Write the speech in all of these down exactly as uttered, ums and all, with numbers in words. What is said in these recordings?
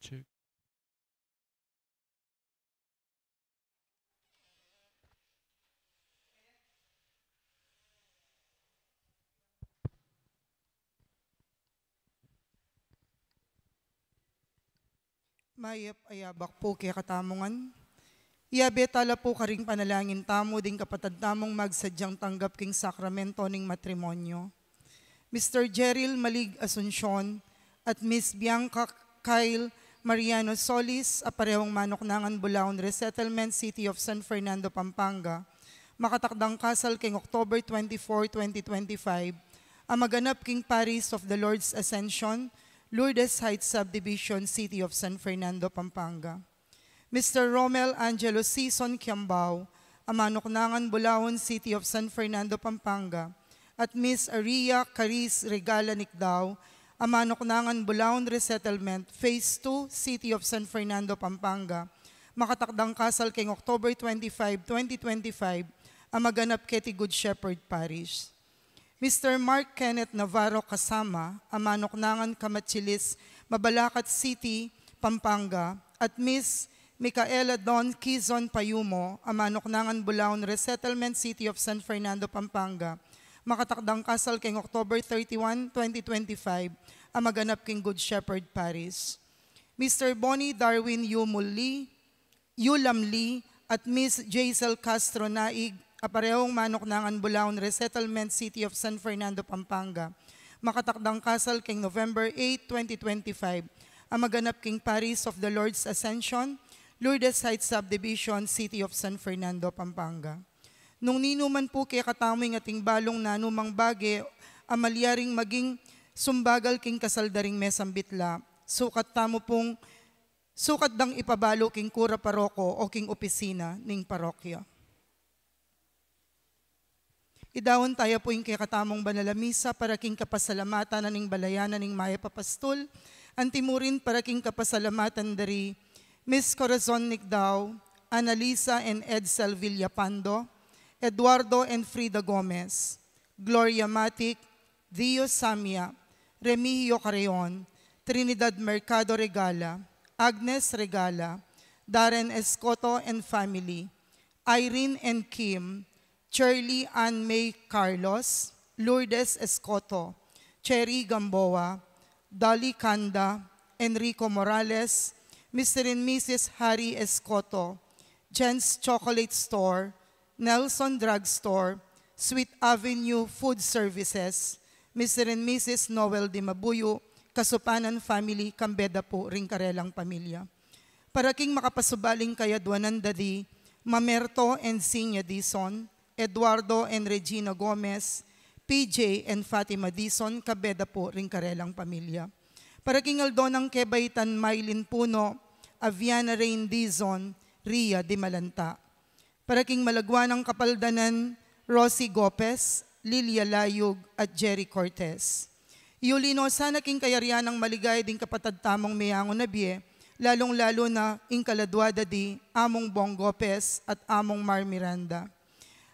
Check. Mayap a yabak pu kekatamu ngan. Yabe tala pu karing panalangin tamu ding kapatad tamung magsadyang tanggap king sakramento ning matrimonyo. Mister Jeril Malig Asuncion at Miss Bianca Kyle Mariano Solis, a parehong manuknangan Bulaon Resettlement, City of San Fernando, Pampanga, makatakdang kasal keng October twenty-four, twenty twenty-five, a maganap king Parish of the Lord's Ascension, Lourdes Heights Subdivision, City of San Fernando, Pampanga. Mister Romel Angelo Sison Kiambao, a manuknangan Bulaon, City of San Fernando, Pampanga, at Miss Aria Caris Regala Nicdao, a manuknangan Bulaon Resettlement, Phase two, City of San Fernando, Pampanga, makatakdang kasal keng October twenty-five, twenty twenty-five, a maganap keti Good Shepherd Parish. Mister Mark Kenneth Navarro Kasama, a manuknangan Kamachilis, Mabalacat City, Pampanga, at Miss Micaela Don Kizon Payumo, a manuknangan Bulaon Resettlement, City of San Fernando, Pampanga, makatakdang kasal keng October thirty-one, twenty twenty-five, a maganap king Good Shepherd Parish. Mister Bonnie Darwin Yumuli, Yulam Lee at Miss Jaisel Castro Naig, a parehong manuknangan Bulaon Resettlement, City of San Fernando, Pampanga, makatakdang kasal keng November eight, twenty twenty-five, a maganap king Parish of the Lord's Ascension, Lourdes Heights Subdivision, City of San Fernando, Pampanga. Nung ninu man pu kekatamu ing ating balung nanumang bage a malyaring maging sumbagal king kasal da ring mesambit la, sukat tamu pung sukat dang ipabalu king kura paroko o king opisina ning parokya. Idaun taya pu ing kekatamung banal a misa para king kapasalamatan na ning balayan na ning mayap a pastul, anti mu rin para king kapasalamatan da ri Miss Corazon Nicdao, Annalisa and Edsel Villapando, Eduardo and Frida Gomez, Gloria Matic, Dio Samia, Remigio Carreon, Trinidad Mercado Regala, Agnes Regala, Darren Escoto and family, Irene and Kim, Shirley Ann May Carlos, Lourdes Escoto, Cherry Gamboa, Dolly Canda, Enrico Morales, Mister and Missus Harry Escoto, Jen's Chocolate Store, Nelson Drugstore, Sweet Avenue Food Services, Mister and Missus Noel Dimabuyo, Kasupanan family, kambe da pu ring karelang pamilya. Para king makapasubaling kayadwanan da di Mamerto and Sinya Dizon, Eduardo and Regina Gomez, P J and Fatima Dizon, kambe da pu ring karelang pamilya. Para king aldo nang kebaitan Mylene Puno, Aviana Rain Dizon, Ria Dimalanta. Para king malagwa nang kapaldanan, Rosie Gopez, Lilia Layug, at Jerry Cortez. Yuli no sana king kayarian nang maligaya ding kapatad tamung meyangu na bie, lalung-lalu na ing kaladwa da di Among Bong Gopez at Among Mar Miranda.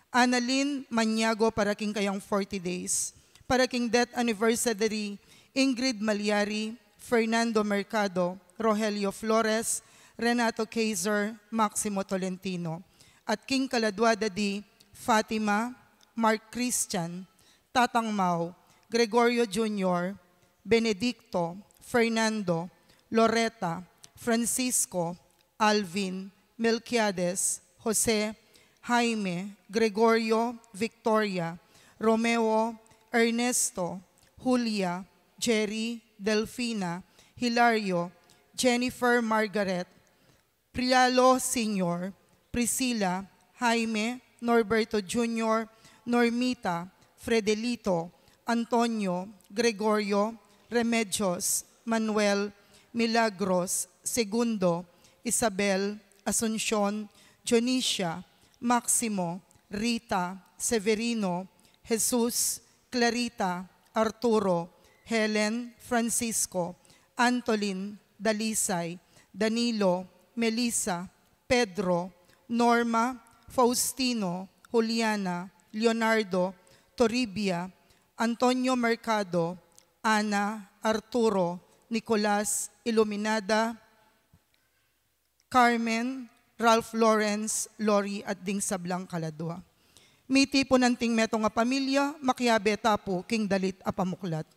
Annalyn Maniago para king kayang forty days. Para king death anniversary, Ingrid Malyari, Fernando Mercado, Rogelio Flores, Renato Kaiser, Maximo Tolentino. At king kaladwa da di Fatima, Mark Christian, Tatang Mau, Gregorio Junior, Benedicto, Fernando, Loretta, Francisco, Alvin, Melquiades, Jose, Jaime, Gregorio, Victoria, Romeo, Ernesto, Julia, Jerry, Delfina, Hilario, Jennifer, Margaret, Prialo Senior, Priscilla, Jaime, Norberto Junior, Normita, Fredelito, Antonio, Gregorio, Remedios, Manuel, Milagros, Segundo, Isabel, Asuncion, Dionisia, Maximo, Rita, Severino, Jesus, Clarita, Arturo, Helen, Francisco, Antolin, Dalisay, Danilo, Melissa, Pedro, Norma, Faustino, Juliana, Leonardo, Toribia, Antonio Mercado, Ana, Arturo, Nicolas, Iluminada, Carmen, Ralph Lawrence, Lori, at ding sablang kaladua. Mitipun anting metung a pamilya, makiabe ta pu king dalit a pamuklat.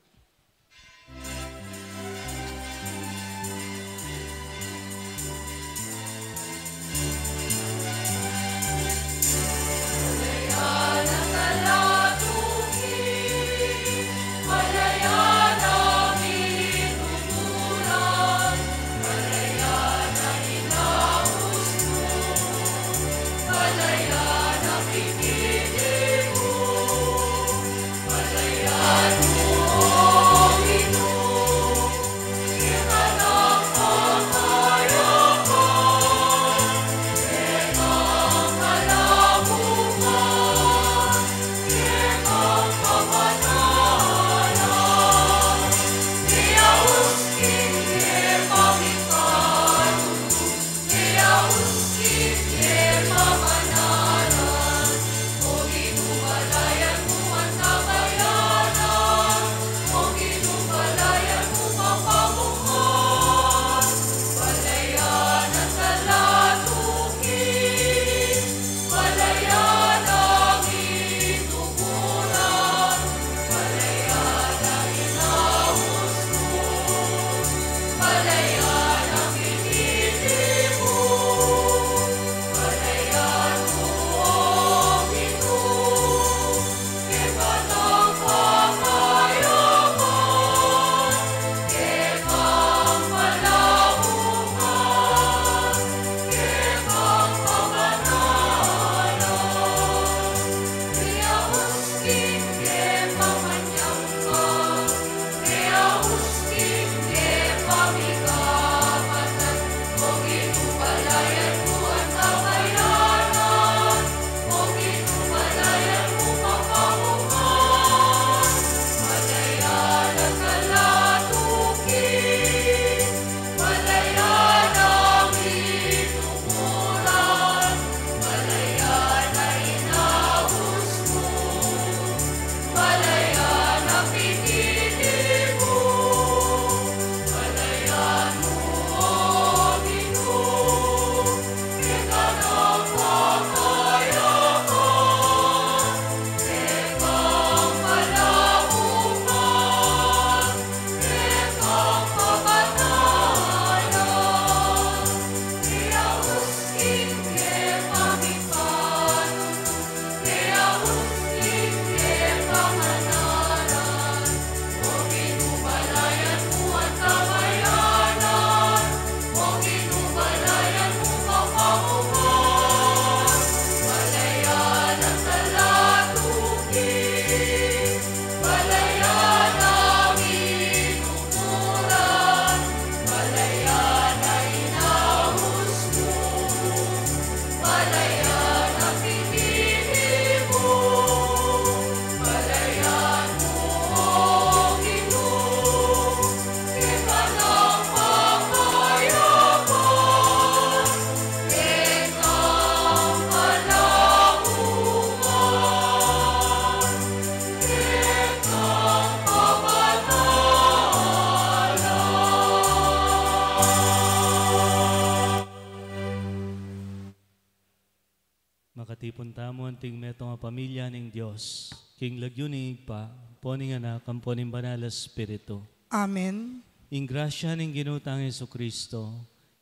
Makatipun tamu anting metung a pamilya ning Dios, king lagyu ning Ibpa, ampo ning Anak, ampo ning Banal a Espiritu. Amen. Ing grasya ning Ginu tang Jesucristo,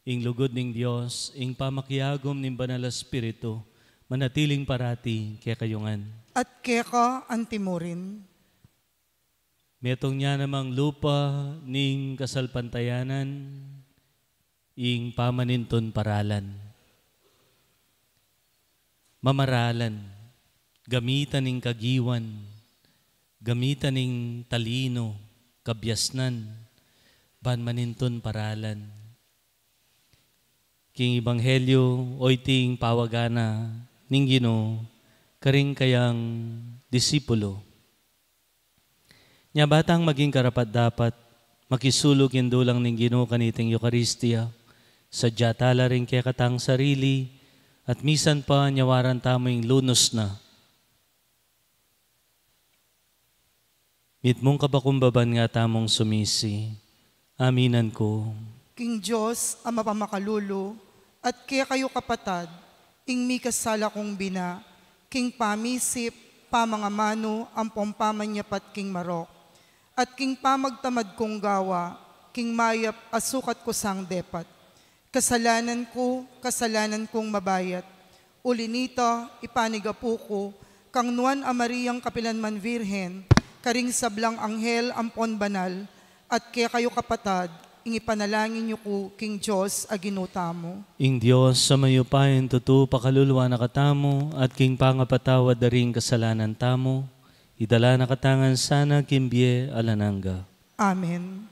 ing lugud ning Dios, ing pamakiagum ning Banal a Espiritu, manatiling parati kekayu ngan. At keka antimurin. Metung ya namang lupa ning kasalpantayanan, ing pamanintun paralan. Mamaralan, gamitan ning kagiwan, gamitan ning talinu, kabiasnan, ban manintun paralan. King Ebanghelyo, oyting pawagan na ning Ginu karing kayang disipulu. Nya ba tang maging karapat-dapat, makisulu king dulang ning Ginu kaniting Eukaristia, sadya tala ring kekatang sarili, at misan pa nyawaran tamu ing lunus na. Mitmung kapakumbaban nga tamung sumisi. Aminan ku. King Dios a mapamakalulu, At kekayu kapatad, ing mikasala kung bina, king pamisip, pamangamanu, ampong pamanyapat king marok, at king pamagtamad kung gawa, king mayap a sukat ku sang depat. Kasalanan ku, kasalanan kung mabayat. Uli nita, ipanigapu ku kang Nuan a Mariang kapilan man Virgen, karing sablang anghel ampon banal, at kekayu kapatad, ing ipanalangin yu ku king Dios a Ginu tamu. Ing Dios a mayupaya, tutu pakalulu na katamu, at king pangapatawad da ring kasalanan tamu, idala na katamu ngan sana king bie alang angga. Amen.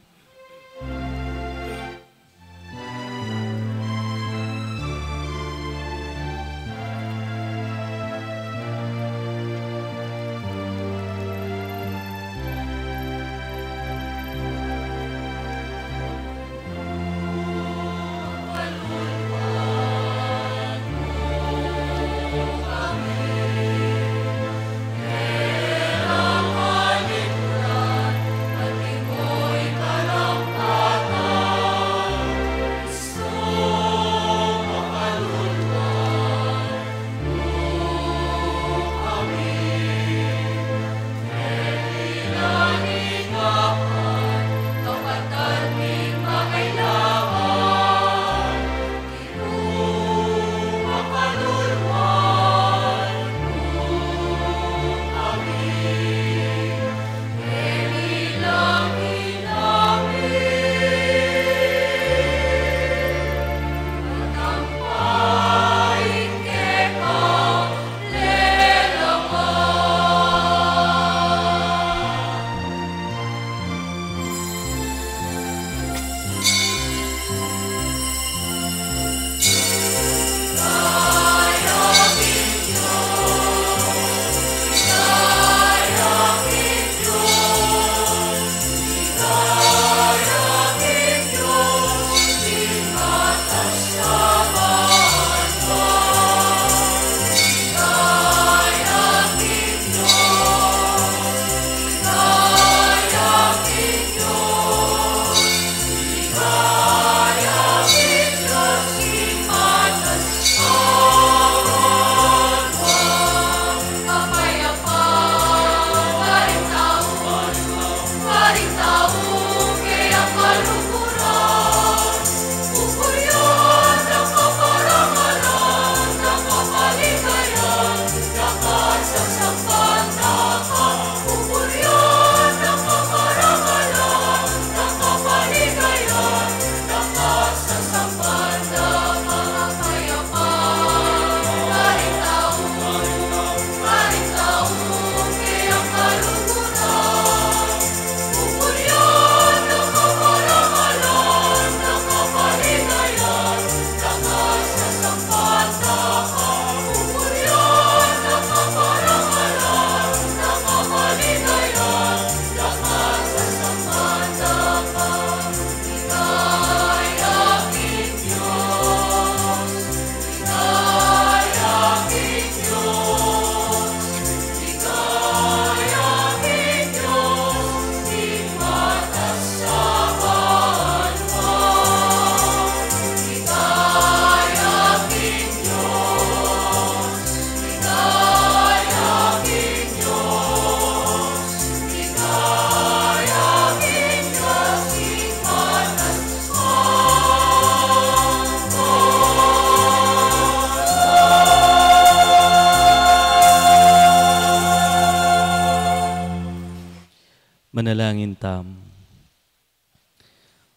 Manalangin tamu.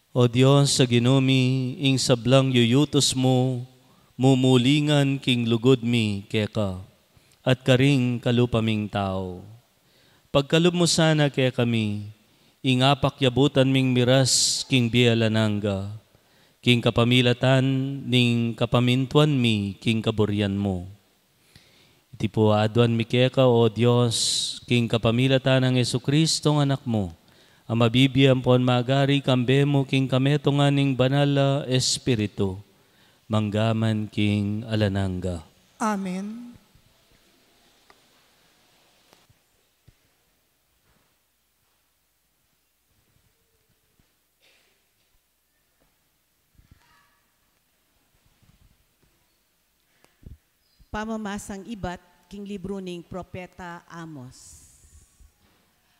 O Dios a Ginu mi, ing sablang yuyutus mu, mumulingan king lugud mi keka, at karing kalupa ming tau. Pagkalub mu sana kekami, ing apakyabutan ming miras king bie alang angga, king kapamilatan ning kapamintuan mi king kaburian mu. Iti pu aduan mi keka, O Dios, king kapamilatan nang Jesucristo, Anak mu, a mabibie ampon magari kambe mu king kametungan ning Banal a Espiritu, mangga man king alang angga. Amen. Pamamasang ibat king libru ning Propeta Amos.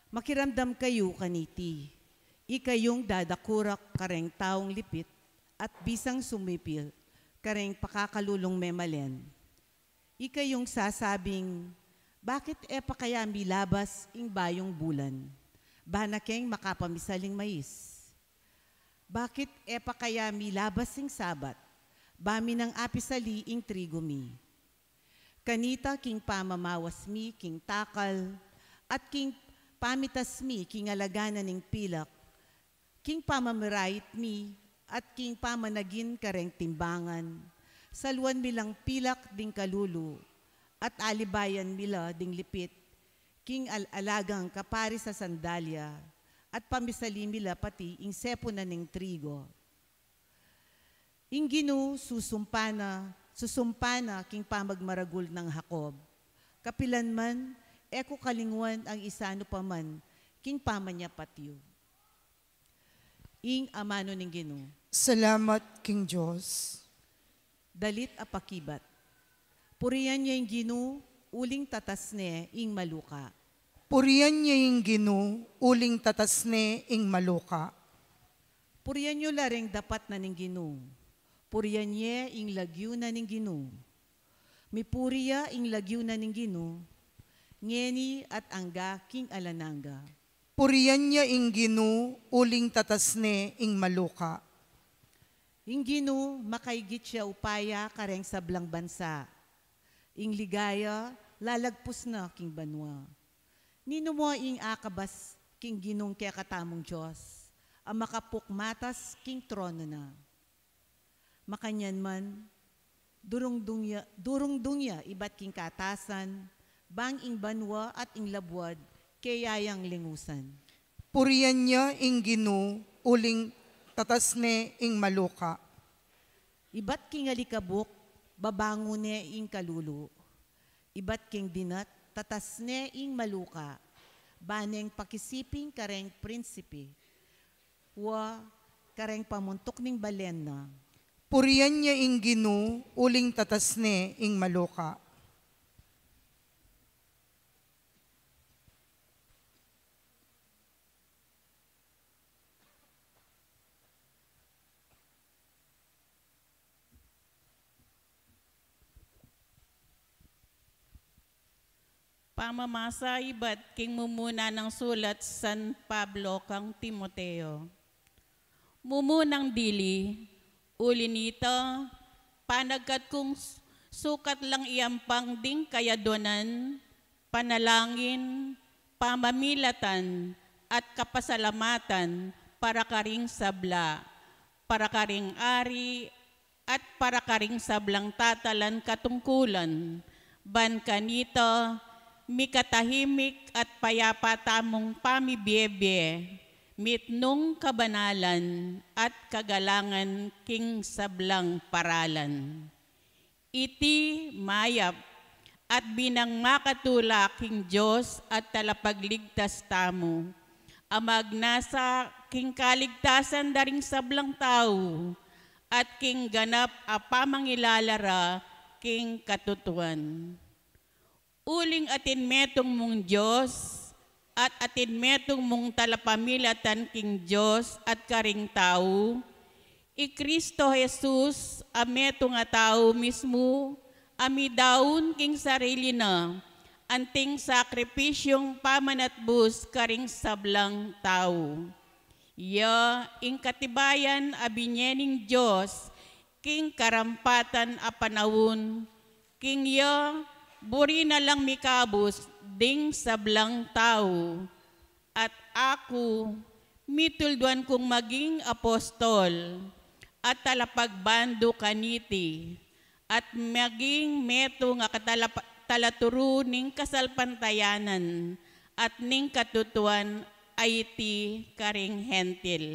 Makiramdam kayu kaniti, ikayung dadakurak kareng taung lipit at bisang sumipil kareng pakakalulung memalen. Ikayung sasabing, "Bakit e pa kaya milabas ing bayung bulan? Ba na keng makapamisaling mais? Bakit e pa kaya milabas ing Sabat? Ba mi nang apisali ing trigu mi?" Kanita king pamamawas mi king takal, at king pamitas mi king alaganan ning pilak, king pamamirayit mi, at king pamanagin kareng timbangan, saluan mi lang pilak ding kalulu, at alibayan mi la ding lipit, king al- alagang kaparis a sandalya, at pamisali mi la pati ing sepunan ning trigo. Ing Ginu susumpa na, susumpa na king pamagmaragul nang Jacob. Kapilan man, e ku kalingwan ang isanu pa man king pamanyapat yu. Ing amanu ning Ginu. Salamat king Dios. Dalit a pakibat. Purian ye ing Ginu, uling tatas ne ing maluka. Purian ye ing Ginu, uling tatas ne ing maluka. Purian yu la ring dapat na ning Ginu. Purian ye ing lagyu na ning Ginu. Mipuri ya ing lagyu na ning Ginu, ngeni at angga king alang angga. Purian ye ing Ginu, uling tatas ne ing maluka. Ing Ginu, makaigit ya upaya kareng sablang bansa. Ing ligaya, lalagpus na king banua. Ninu mo ing akabas king Ginung kekatamung Dios, a makapukmatas king trono na. Makanyan man, durungdung ya, durungdung ya ibat king katasan, bang ing banua at ing labuad, kaya yang lingusan. Purian ye ing Ginu, uling tatas ne ing maluka. Ibat king alikabuk, babangun ne ing kalulu. Ibat king dinat, tatas ne ing maluka. Ba neng pakisiping kareng prinsipi, wa kareng pamuntuk ning balen na. Purian ye ing Ginu, uling tatas ne ing maluka. Pamamasa ibat king mumuna nang sulat San Pablo kang Timoteo. Mumunang dili, uli nita, panagkat kung s- sukat lang iampang ding kayaduanan, panalangin, pamamilatan, at kapasalamatan para karing sabla, para karing ari, at para karing sablang tatalan katungkulan, ban kanita, mikatahimik at payapa tamung pamibiebie, mitmung kabanalan at kagalangan king sablang paralan. Iti mayap at binang makatula king Dios at Talapagligtas tamu, a magnasa king kaligtasan da ring sablang tau, at king ganap a pamangilala ra king katutuan. Uling atin metung mung Dios, at atin metung mung talapamilatan king Dios at karing tau, i Cristo Jesus, a metung a tau mismu, a midaun king sarili na, anting sakripisyung pamanatbus karing sablang tau. Iya ing katibayan a binie ning Dios, king karampatan a panaun, king iya, buri na lang mikabus ding sablang tau. At aku, mitulduan kung maging apostol, at talapagbandu kaniti, at maging metung a katalapa- talaturu ning kasalpantayanan, at ning katutuan a iti karing Hentil.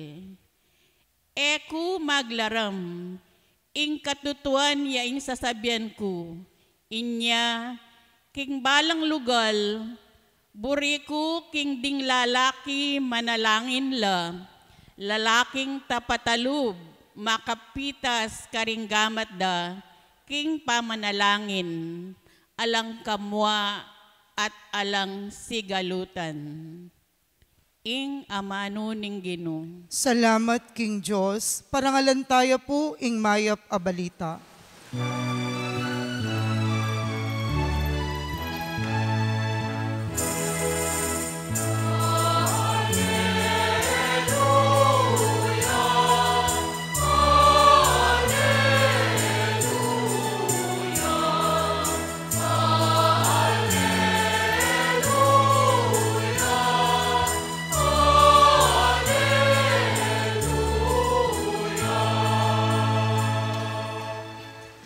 E ku maglaram, ing katutuan ya ing sasabian ku, inya, king balang lugal, buri ku king ding lalaki manalangin la, lalaking tapatalub, makapitas karing gamat da, king pamanalangin, alang kamua at alang sigalutan. Ing amanu ning Ginu. Salamat king Dios. Parangalan taya pu ing mayap a balita.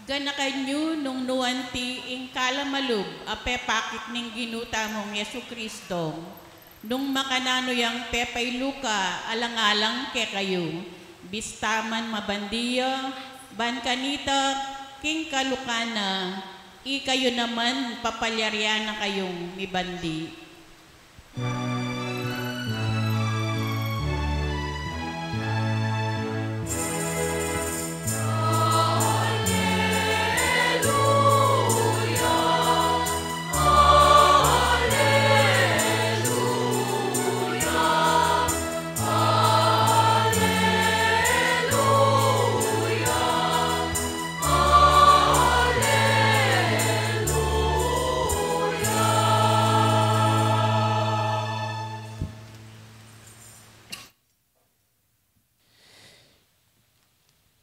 Ganakan yu nung nuan ti ing kalamalub a pepakit ning Ginu tamung Jesucristo, nung makananu yang pepailuka alang-alang kekayu, bista man mabandi ya, ban kanita king kaluka na, ikayu naman papalyarian na kayung mibandi.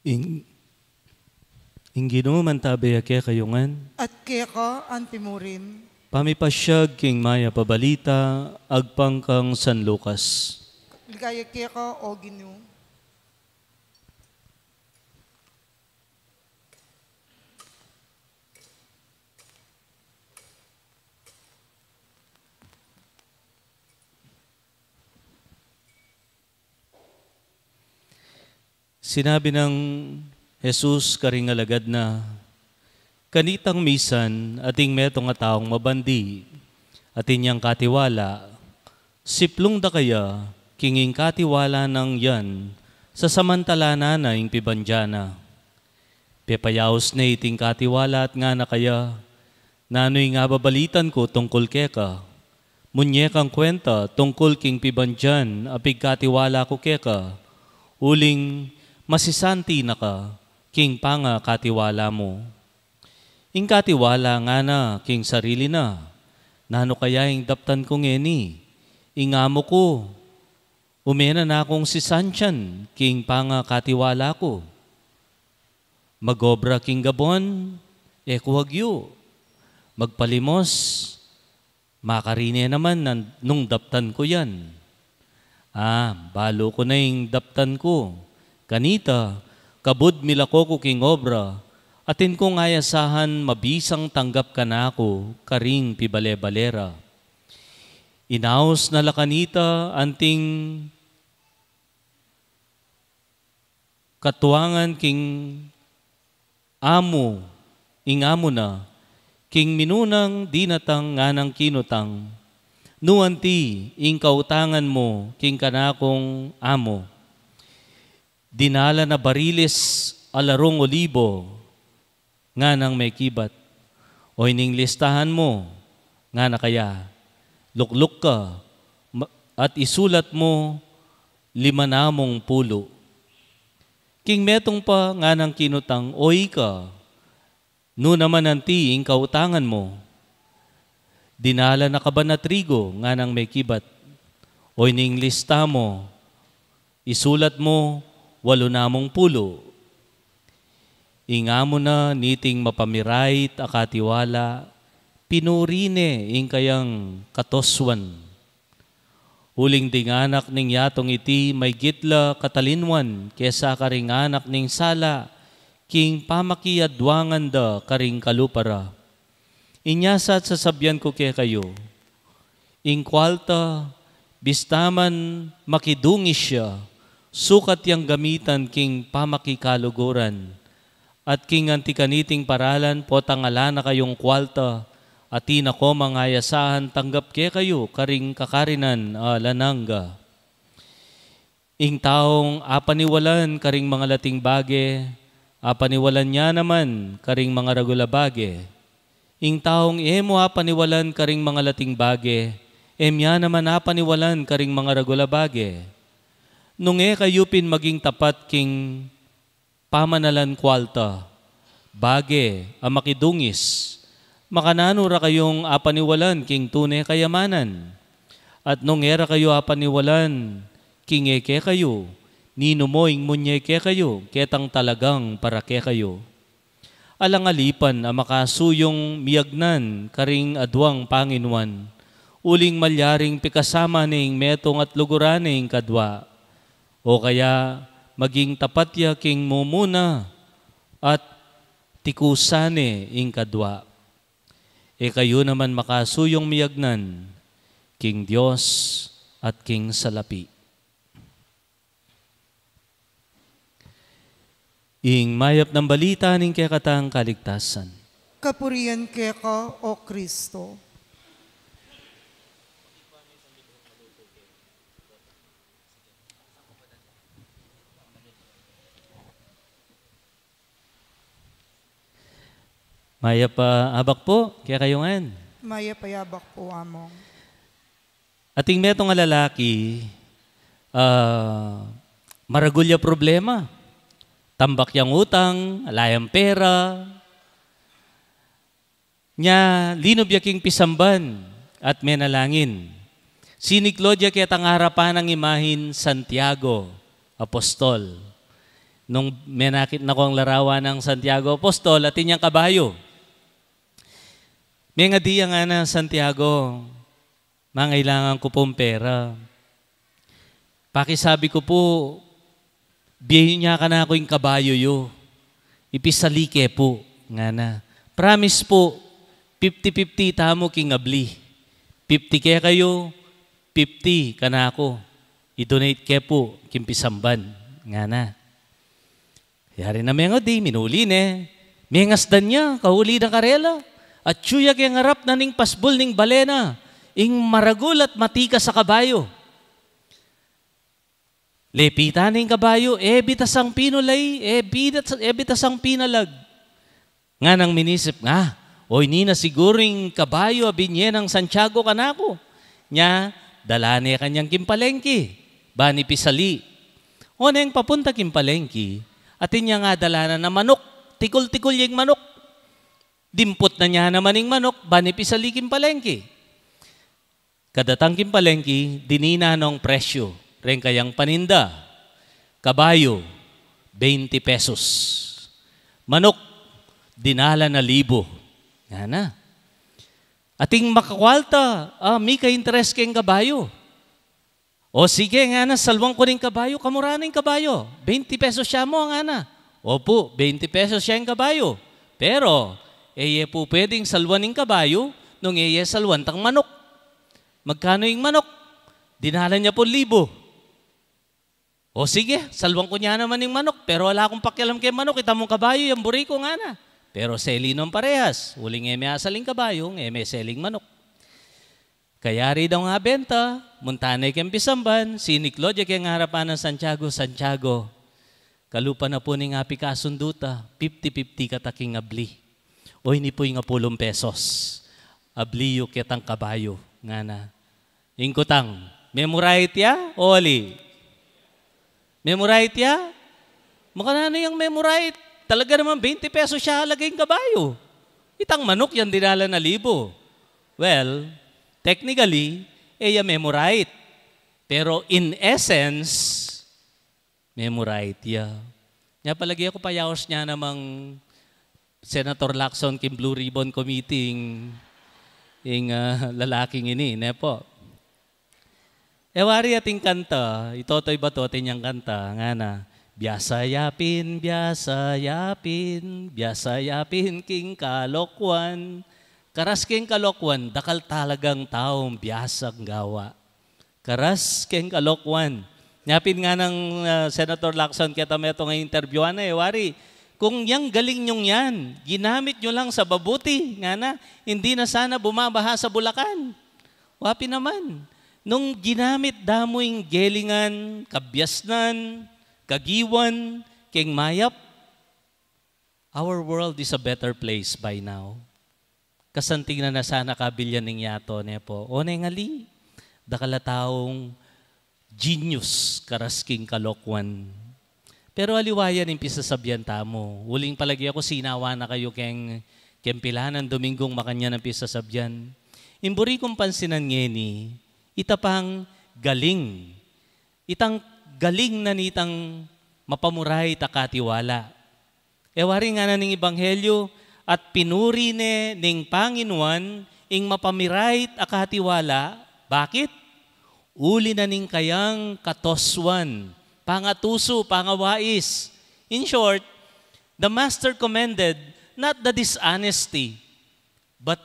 Ing, ing Ginu mantabe ya kekayu ngan. At keka anti mu rin. Pamipasyag king mayap a balita agpang kang San Lucas. Ligaya keka, O Ginu. Sinabi nang Jesus karing alagad na, "Kanitang misan ating metung a taung mabandi, atin yang katiwala, siplung da kaya king ing katiwala nang yan, sasamantalanan na ing pibandian na. Pepayaus ne iting katiwala at ngana kaya, 'Nanu ing ababalitan ku tungkul keka? Munye kang kwenta tungkul king pibandian a pigkatiwala ku keka, uling masisanti na ka king pangakatiwala mu.' Ing katiwala ngana king sarili na, 'Nanu kaya ing daptan ku ngeni? Ing amu ku, ume na nakung sisantian king pangakatiwala ku. Mag-obra king gabon, e ku agyu. Magpalimos, makarine naman nan-, nung daptan ku yan. A, balu ku na ing daptan ku. Kanita, kabud milako ku king obra, atin kung ayasahan mabisang tanggap kanaku karing pibale-bale ra.' Inaus na la kanita anting katuangan king amu, ing amu na, king minunang dinatang nganang kinutang, 'Nu anti ing kautangan mu king kanakung amu?' 'Dinalan a barilis a larung olibo,' nganang mekibat. 'O ining listahan mu,' ngana kaya, 'lukluk ka, ma-, at isulat mu lima namung pulu.' King metung pa nganang kinutang, 'O ika, nu naman anti ing kautangan mu?' 'Dinalan a kaban a trigo,' nganang mekibat. 'O ining lista mu, isulat mu walu namung pulu.' Ing amu na niting mapamirait a katiwala, pinuri ne ing kayang katusuan. Uling ding anak ning yatung iti maygit la katalinwan kesa karing anak ning sala, king pamakiadwangan da karing kalupa ra. Inya sa at sasabian ku kekayu, ing kualta, bista man makidungis ya, sukat yang gamitan king pamakikaluguran. At king anti kaniting paralan, potang ala na kayung kualta, atin na ko mang ayasahan tanggap kekayu karing kakarinan alang angga. Ing taung apaniwalan karing mangalating bage, apaniwalan ya naman karing mangaragul a bage. Ing taung e mu apaniwalan karing mangalating bage, e mu ya naman apaniwalan karing mangaragul a bage. Nung e kayu pin maging tapat king pamanalan kualta, bage a makidungis, makananu ra kayung apaniwalan king tune kayamanan? At nung e ra kayu apaniwalan king e kekayu, ninu mo ing munye kekayu, ketang talagang para kekayu? Alang alipan a makasuyung miyagnan karing aduang panginuan, uling malyaring pikasama ne ing metung at luguran ne ing kadua. O kaya maging tapat ya king mumuna at tikusan ne ing kadua. E kayu naman makasuyung miyagnan king Dios at king salapi. Ing mayap nang balita ning kekatang kaligtasan. Kapurian keka, O Kristo. Mayap a abak pu kekayu ngan. Mayap a abak pu, Among. Ating metung a lalaki, ah, maragul ya problema. Tambak yang utang, ala yang pera. Nya, linub ya king pisamban at menalangin. Siniklaud ya ketang arapan nang imahin Santiago Apostol. Nung menakit na kung larawan nang Santiago Apostol, atin yang kabayu. Mengadi ya ngana, Santiago, mangailangan ku pung pera. Pakisabi ku pu, bie yu ne kanaku ing kabayu yu. Ipisali ke pu, ngana. Promise pu, fifty fifty tamu king abli. Fifty kekayu, fifty kanaku. I-donate ke pu king pisamban, ngana. Yari na mengadi, minuli ne. Mengasdan ya, kauli na karela. Atyu ya keng arap na ning pasbul ning bale na ing maragul at matikas a kabayu. Lepitan ne ing kabayu, e bitasang pinulai, e bitas-, e bitasang pinalag. Nganang minisip, nga, o ini na siguru ing kabayu a binye nang Santiago kanaku. Nya, dala ne kanyang king palengki, ban ipisali. O neng papunta king palengki, atin yang adalanan a manuk, tikul-tikul ya ing manuk. Dimput na ne naman ing manuk, ban ipisali king palengki. Kadatang king palengki, dinina nong presyu reng kayang paninda. Kabayu, beinte pesos. Manuk, dinalan a libu. Ngana. Ating makakwalta, ah, mika-interes keng kabayu. O sige, ngana, salwan ku ning kabayu. Kamura ning kabayu? Beinte pesos ya mu, ngana. Opu, beinte pesos ya ing kabayu. Pero, e ye pu pwedeng salwan ing kabayu nung e ye salwan tang manuk. Magkanu ing manuk? Dinalan ya pung libu. O sige, salwan ku ne naman ing manuk, pero ala kung pakialam keng manuk, ita mung kabayu, yang buri ku, ngana. Pero seli nong parehas, uling e me asal ing kabayu, e me seli ing manuk. Kayari daw nga benta, munta ne keng pisamban, siniklaud ya keng arapan nang Santiago, Santiago, kalupa na pu ning apikasundu ta, fifty fifty kata king abli. O ini pu ing apulung pesos. Abli yu ketang kabayu, ngana. Ing kutang, memorite ya, o ali? Memorite ya? Makananu yang memorite? Talaga naman, beinte pesos ya halaga ing kabayu. Itang manuk yang dinalan a libu. Well, technically, e ya memorite. Pero in essence, memorite ya. Nya palagi aku payaus ne namang Senator Lacson king Blue Ribbon Committee ing, ing, ah, lalaking ini, ne pu? E wari ating kanta, i Totoy Bato atin yang kanta, ngana, biasa ya pin, biasa ya pin, biasa ya pin king kalokuan. Karas king kalokuan, dakal talagang taung biasang gawa. Karas king kalokuan. Nya pin nganang, ah, Senator Lacson, keta metung a interbyuan na, e wari, kung yang galing yung yan, ginamit nyo lang sa mabuti, ngana, hindi na sana bumabaha sa Bulacan. Wa pin naman, nung ginamit da mu ing gelingan, kabiasnan, kagiwan, keng mayap, Our world is a better place by now. Kasanting na na sana kabilyan ning yato, ne po? O ne ngali, dakal a taung genius karas king kalokuan. Pero aliwa yan ing pisasabyan tamu. Uling palagi aku sinawa na kayu keng, keng pilanan Dominggung makanyan a pisasabyan. Ing buri kung pansinan ngeni, ita pang galing. Itang galing na nitang mapamurai ta katiwala. E wari ngana ning Ebanghelyo, at pinuri ne ning Panginuan ing mapamirait a katiwala. Bakit? Uli na ning kayang katosuan, pangatusu, pangawais. In short, the master commended not the dishonesty, but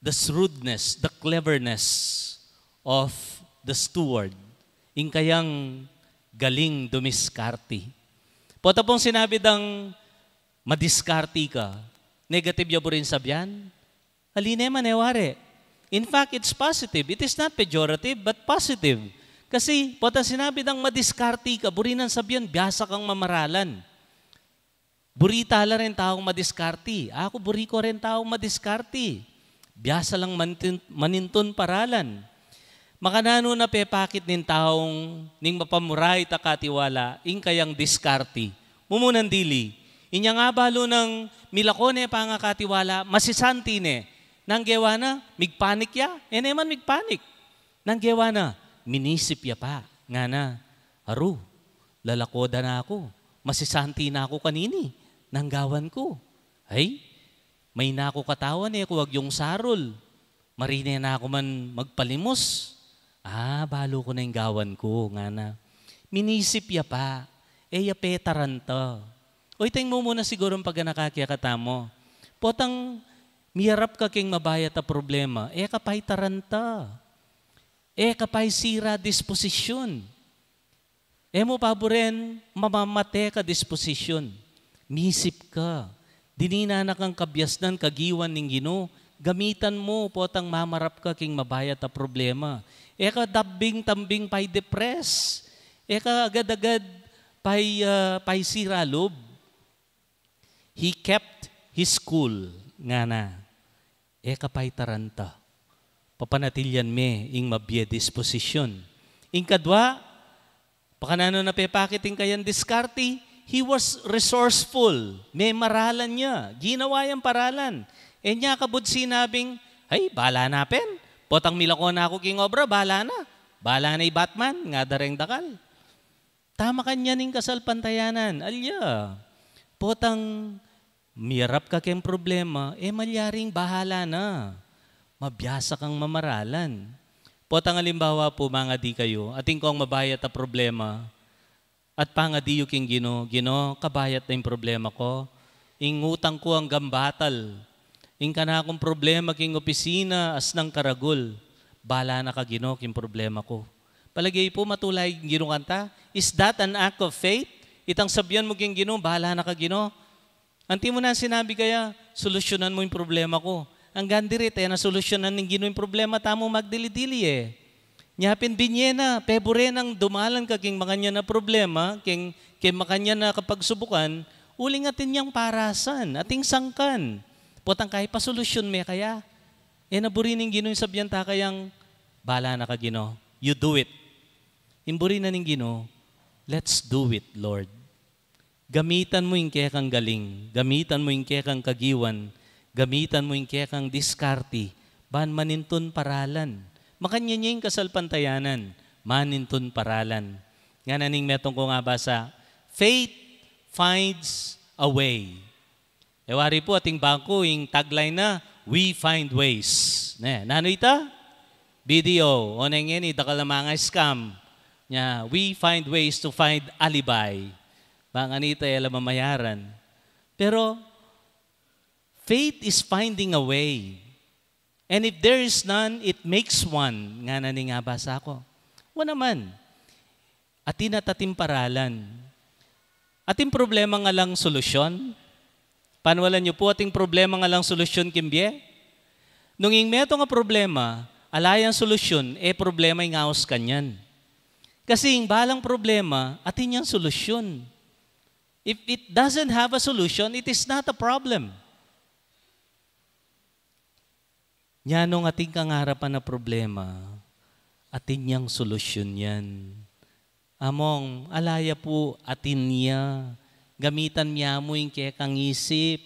the shrewdness, the cleverness of the steward. Ing kayang galing dumiskarte. Pota pung sinabi dang madiskarte ka, negative ya buring sabyan? Ali ne man, e wari. In fact, it's positive. It is not pejorative, but positive. Kasi, pota sinabi dang madiskarte ka, buri nang sabyan, biasa kang mamaralan. Buri tala ring taung madiskarte. Aku, buri ku ring taung madiskarte. Biasa lang manintun, manintun paralan. Makananu na pepakit ning taung ning mapamurai ta katiwala, ing kayang diskarte? Mumunang dili, inyang abalu nang milako ne pangakatiwala, masisanti ne. Nang gewa na, migpanik ya? E ne man migpanik. Nang gewa na, minisip ya pa, ngana, aru, lalako da na ku, masisanti na ku kanini, nang gawan ku. Ay, maina ku katawan, e ku agyung sarul, marine na ku man magpalimus. A, balu ku na ing gawan ku, ngana. Minisip ya pa, e ya petaranta. O, ita ing mumuna sigurung paganaka kekatamu. Potang miyarap ka king mabayat a problema, e ka pay taranta. E ka pay sira disposisyun. E mu pa buren mamamate ka disposisyun. Misip ka. Dininan na kang kabiasnan, kagiwan ning Ginu. Gamitan mu, potang mamarap ka king mabayat a problema. E ka dambing-tambing pay depress. E ka agad-agad pay, ah, pay sira lub. He kept his cool, ngana. E ka pay taranta. Papanatilian me ing mabie disposisyun. Ing kadwa, pakananu na pepakit ing kayang diskarte? He was resourceful. Memaralan ya. Ginawa yang paralan. E nya kabud sinabing, "Ay, bala na pin. Potang milako na ku king obra, bala na. Bala na i Batman," ngana reng dakal. Tama kanyan ing kasalpantayanan. Alya, potang miyarap ka keng problema, e malyaring bahala na. Mabiasa kang mamaralan. Potang alimbawa pu, mangadi kayu, atin kong mabayat a problema, at pangadi yu king Ginu, "Ginu, kabayat na ing problema ku. Ing utang ku anggang batal. Ing kanakung problema king opisina, asnang karagul. Bala na ka, Ginu, king problema ku." Palage pu, matula ing Ginu kanta? Is that an act of faith? Itang sabyan mu king Ginu, "Bala na ka, Ginu." Anti mu nang sinabi kaya, "Solusyunan mu ing problema ku." Anggang diri, e na solusyunan ning Ginu ing problema tamu magdili-dili e. Nya pin binye na, pebure nang dumalan ka king makanyan a problema, king, king makanyan a kapagsubukan, uling atin yang parasan, atin sangkan. Potang kaya pasolusyun me kaya. E na buri ning Ginu ing sabyan ta kayang, "Bala na ka, Ginu. You do it." Ing buri na ning Ginu, "Let's do it, Lord." Gamitan mu ing kekang galing, gamitan mu ing kekang kagiwan, gamitan mu ing kekang diskarte, ban manintun paralan. Makanyan ya ing kasalpantayanan, manintun paralan. Ngana ning metung kung abasa, "Faith finds a way." E wari pu, atin bangku ing tagline na, "We find ways." Ne, nanu ita? B D O, o neng ngeni, dakal a manga scam. Nya, "We find ways to find alibi." Bang anita e la mamayaran. Pero, faith is finding a way. And if there is none, it makes one. Ngana ning abasa ku. Wa naman. Atin at atin paralan. Atin problema nga alang solusyon. Paniwalan yu pu, atin problema nga alang solusyon king bie. Nung ing metung a problema, ala yang solusyon, e problema ing aus kanyan. Kasi ing balang problema, atin yang solusyon. If it doesn't have a solution, it is not a problem. Nya nung atin kang arapan a problema, atin yang solusyun yan. Among, ala ya pu, atin ya. Gamitan mu mu ing kekang isip,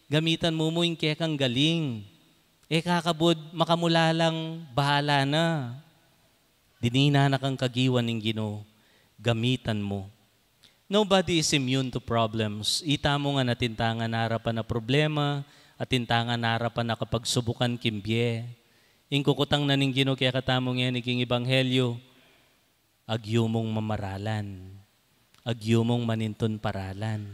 gamitan mu mu ing kekang galing. E ka kabud makamula lang, bahala na. Dinina na kang kagiwan ning Ginu, gamitan mu. Nobody is immune to problems. Ita mu ngan atin tang arapan a problema, atin tang arapan a kapagsubukan king bie. Ing kukutang na ning Ginu kekatamu ngeni king ebanghelyo, agyu mung mamaralan, agyu mung manintun paralan.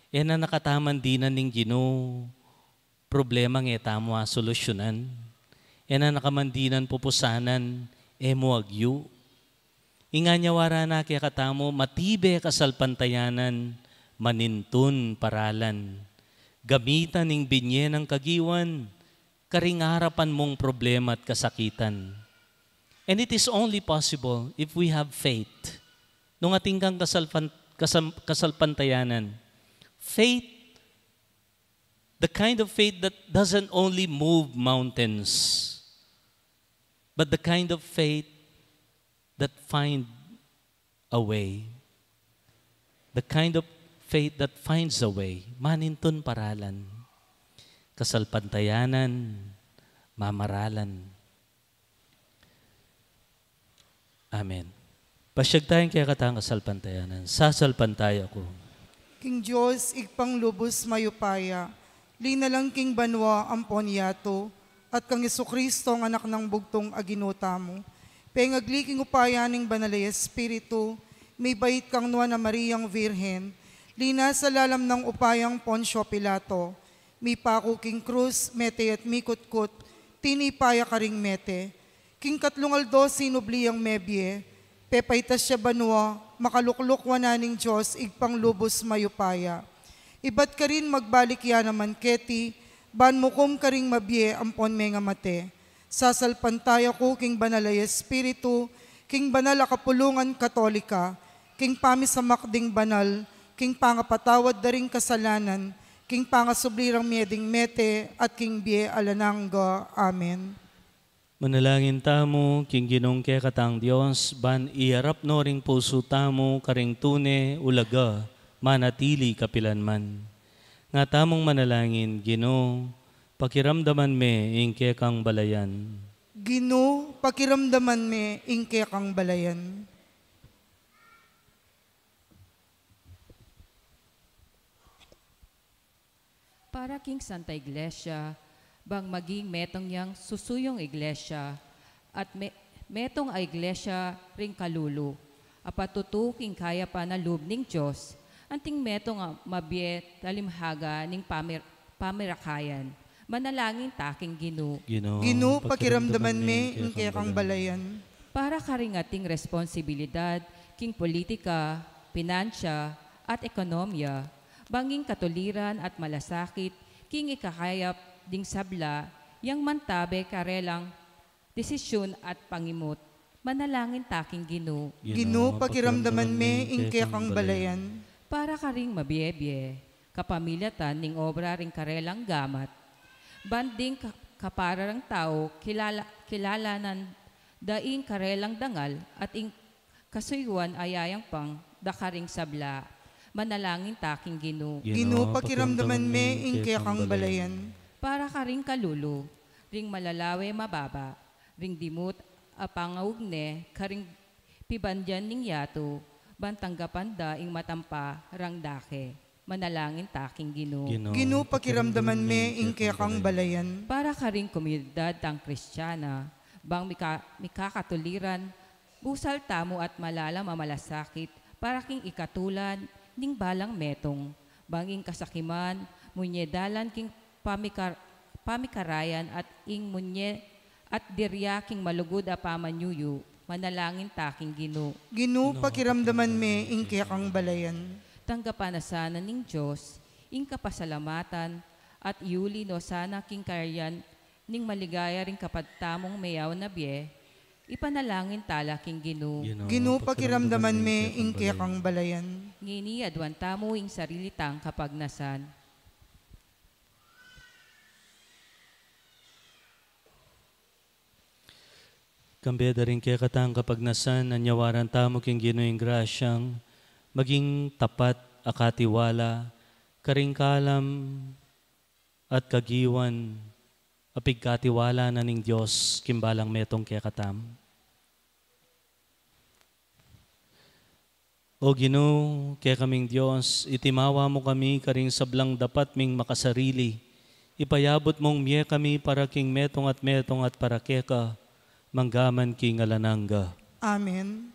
E na na kataman dinan ning Ginu, problemang e tamu asolusyunan. E na na kaman dinan pupusanan, e mu agyu. Ing anyawara na kekatamu, matibe kasalpantayanan, manintun paralan. Gamitan ing binye nang kagiwan, karing arapan mung problema at kasakitan. And it is only possible if we have faith. Nung atin kang kasalpan-, kasam-, kasalpantayanan. Faith, the kind of faith that doesn't only move mountains, but the kind of faith that find a way. The kind of faith that finds a way. Manintun paralan. Kasalpantayanan, mamaralan. Amen. Pasyag tayang kekatang kasalpantayanan. Sasalpantaya ku. King Dios, Ibpang lubus mayupaya, linalang king banua ampon yatu, at kang Jesucristo, ang Anak nang bugtung a Ginu tamu. Pengagli king upaya ning Banal a Espiritu, mibait kang Nuan a Mariang Virgen, linasa lalam nang upayang Poncio Pilato, mipaku king krus, mete at mikutkut, tinipa ya karing mete. King katlung aldo sinubli yang mebie, pepaitas ya banua, makalukluk wanan ning Dios, Ibpang lubus mayupaya. Ibat karin magbalik ya naman keti, ban mukum karing mabie ampon mengamate. Sasalpantaya ku king Banal a Espiritu, king banal a kapulungan Katolika, king pamisamak ding banal, king pangapatawad da ring kasalanan, king pangasubli rang mie ding mete, at king bie alang angga. Amen. Manalangin tamu king Ginung kekatang Dios, ban iarap no ring pusu tamu karing tune, ulaga, manatili kapilanman. Nga tamung manalangin, Ginu, pakiramdaman me ing kekang balayan. Ginu, pakiramdaman me ing kekang balayan. Para king Santa Iglesia, bang maging metung yang susuyung iglesia, at me-, metung a iglesia ring kalulu, a patutu king kayapan a lub ning Dios, anting metung a mabie talimhaga ning pamir-, pamirakayan. Manalangin ta king Ginu. Ginu, pakiramdaman me ing kekang balayan. Para karing ating responsibilidad king politika, pinansya, at ekonomiya, bang ing katuliran at malasakit king ikakayap ding sabla, yang mantabe karelang desisyun at pangimut. Manalangin ta king Ginu. Ginu, pakiramdaman me ing kekang balayan. Para karing mabie-bie kapamilatan ning obra ring karelang gamat, ban ding ka-, kaparang tau kilala-, kilalanan da ing karelang dangal at ing kasuyuan a yayapang da karing sabla. Manalangin ta king Ginu. Ginu, pakiramdaman me ing kekang balayan. Para karing kalulu, ring malalawe mababa, ring dimut a pangaugne karing pibandian ning yatu, ban tanggapan da ing matampa rang dake. Manalangin ta king Ginu. Ginu, pakiramdaman me ing kekang balayan. Para karing komunidad tang Kristiana, bang mika-, mikakatuliran, busal tamu at malalam a malasakit, para king ikatulan ning balang metung, bang ing kasakiman, munye dalan king pamikar-, pamikarayan at ing munye at dirya king malugud a pamanyuyu. Manalangin ta king Ginu. Ginu, pakiramdaman me ing kekang balayan. Tanggapan na sana ning Dios ing kapasalamatan at iuli no sana king kayarian ning maligaya ring kapad tamung meyaw na bie, Ipanalangin tala king Ginu. Ginu, pakiramdaman me ing kekang balayan. Ngeni aduan tamu ing sarili tang kapagnasan. Kambe da ring kekatang kapagnasan, anyawaran tamu king Ginu ing grasyang maging tapat a katiwala karing kalam at kagiwan a pigkatiwala na ning Dios king balang metung kekatam. O Ginu, kekaming Dios, itimawa mu kami karing sablang dapat ming makasarili, ipayabut mung mie kami para king metung at metung at para keka, manggaman king alang angga. Amen.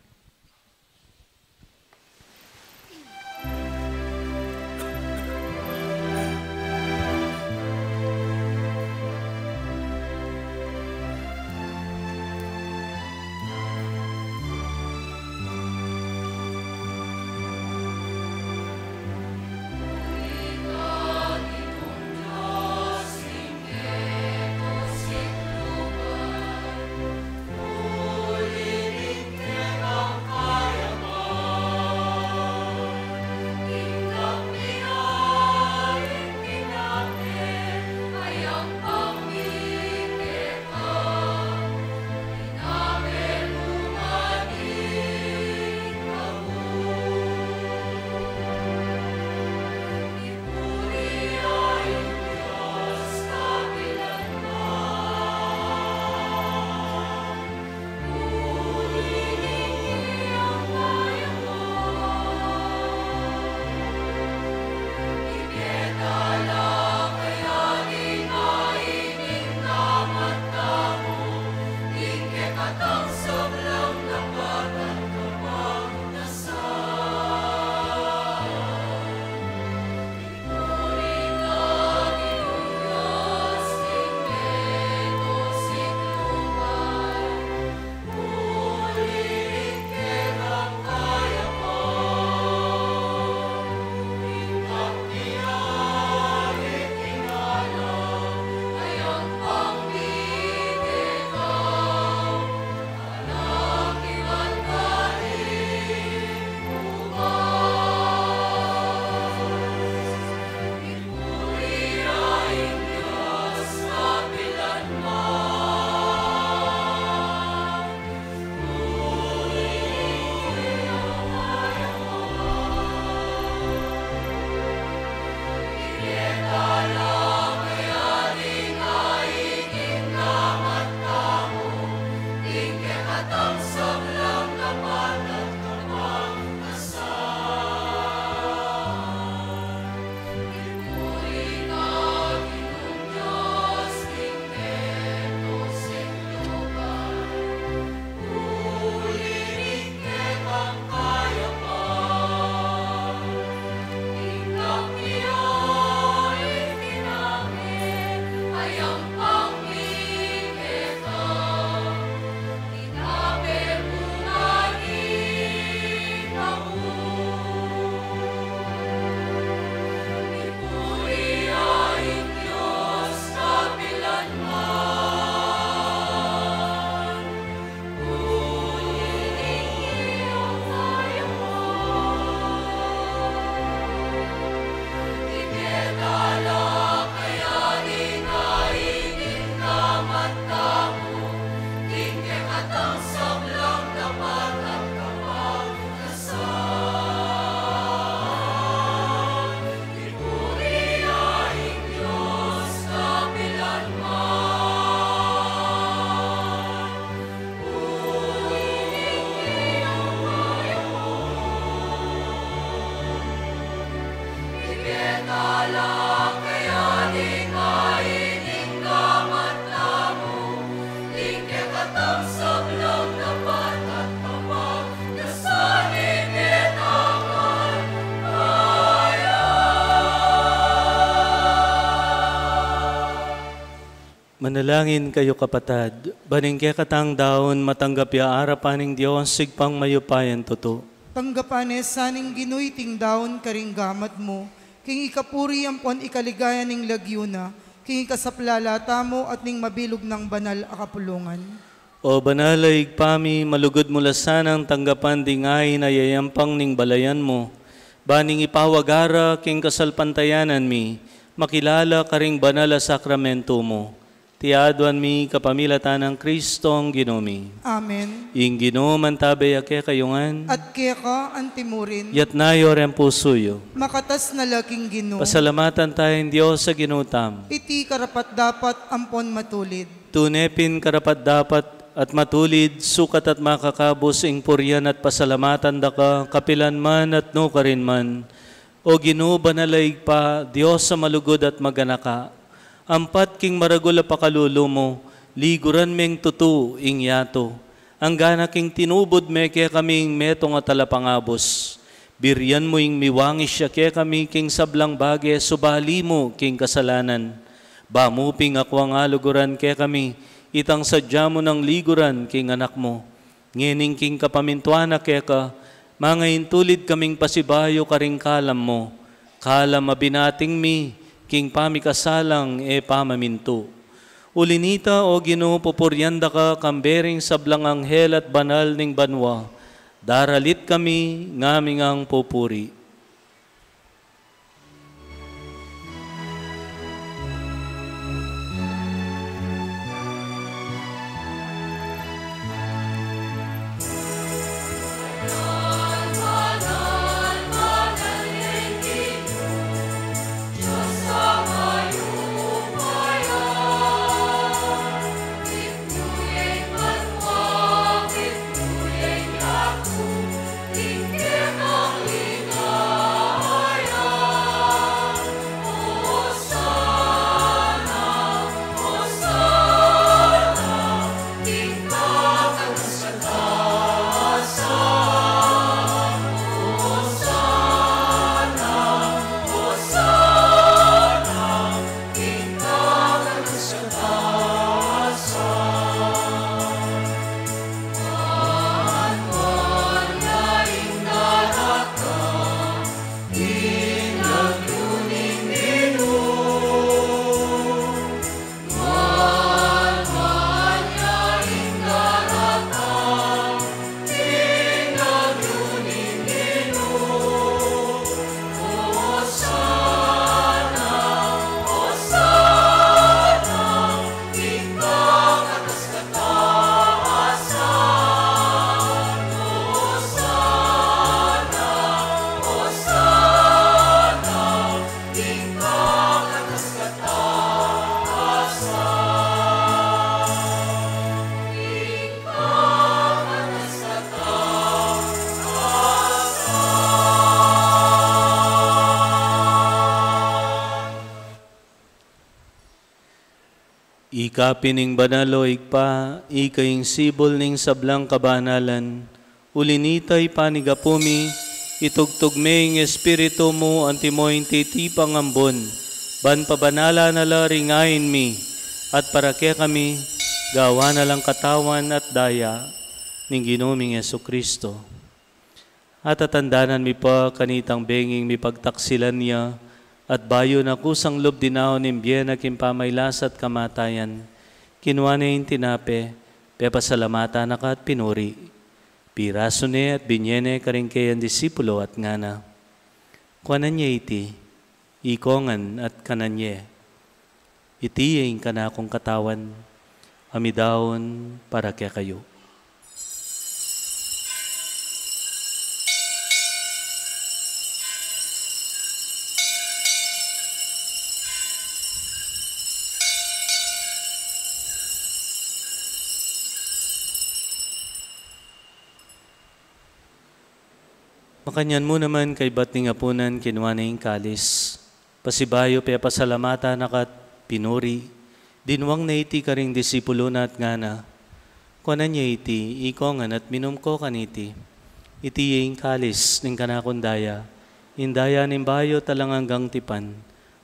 Manalangin kayu, kapatad, ban ing kekatang daun matanggap ya arapan ning Dios Ibpang mayupayang tutu. Tanggapan ne sa ning Ginu iting daun karing gamat mu, king ikapuri ampon ikaligaya ning lagyu na, king ikasaplala tamu at ning mabilug nang banal a kapulungan. O banal a Ibpa mi, malugud mu la sanang tanggapan ding ain a yayampang ning balayan mu, ban ing ipawagara king kasalpantayanan mi, makilala karing banal a sakramento mu. Iti aduan mi kapamilatan nang Kristong Ginu mi. Amen. Ing Ginu mantabe ya kekayu ngan. At keka antimurin. Yatna yu reng pusu yu. Makatas na la king Ginu. Pasalamatan taya ing Dios a Ginu tamu. Iti karapat-dapat ampon matulid. Tune pin karapat-dapat at matulid, sukat at makakabus ing purian at pasalamatan da ka, kapilan man at nukarin man. O Ginu, banal a Ibpa, Dios a malugud at maganaka, ampat king maragul a pakalulu mu, liguran meng tutu ing yatu. Anggana king tinubud me kekami ing metung a talapangabus. Birian mu ing miwangis ya kekami king sablang bage, subali mu king kasalanan. Ba mu pin akwang aluguran kekami, itang sadya mu nang liguran king Anak mu. Ngening king kapamintuan na keka, mangaintulid kaming pasibayu karing kalam mu. Kalam a binating mi, king pamikasalang e pamamintu. Uli nita, O Ginu, pupurian da ka kambe ring sablang anghel at banal ning banua. Daralit kami, ngaming pupuri. Ika pin ing banal, O Ibpa, ika ing sibul ning sablang kabanalan. Uli nita, ipanigapu mi, itugtug me ing Espiritu mu antimo ing titipang ambun, ban pabanalan na la ring ain mi, at para kekami, gawan na lang katawan at daya ning Ginu ming Jesucristo. At tatandanan mi pa kanitang benging mipagtaksilan ya, at bayu na kusang lub dinaun ing bie na king pamailas at kamatayan, kinua ne ing tinape, pepasalamatan na ka at pinuri. Pirasu ne at binye ne karing keyang disipulo at ngana, kuanan ye iti, ikongan at kanan ye. Iti ya ing kanakung katawan, a midaun para kekayu. Makanyan mu naman kaybat ning apunan, kinua ne ing kalis. Pasibayu pepasalamatan na ka at pinuri, dinwang ne iti karing disipulo na at ngana, kuanan ye iti, ikongan at minum ko kaniti. Iti ya ing kalis ning kanakung daya, ing daya ning bayu at alang anggang tipan,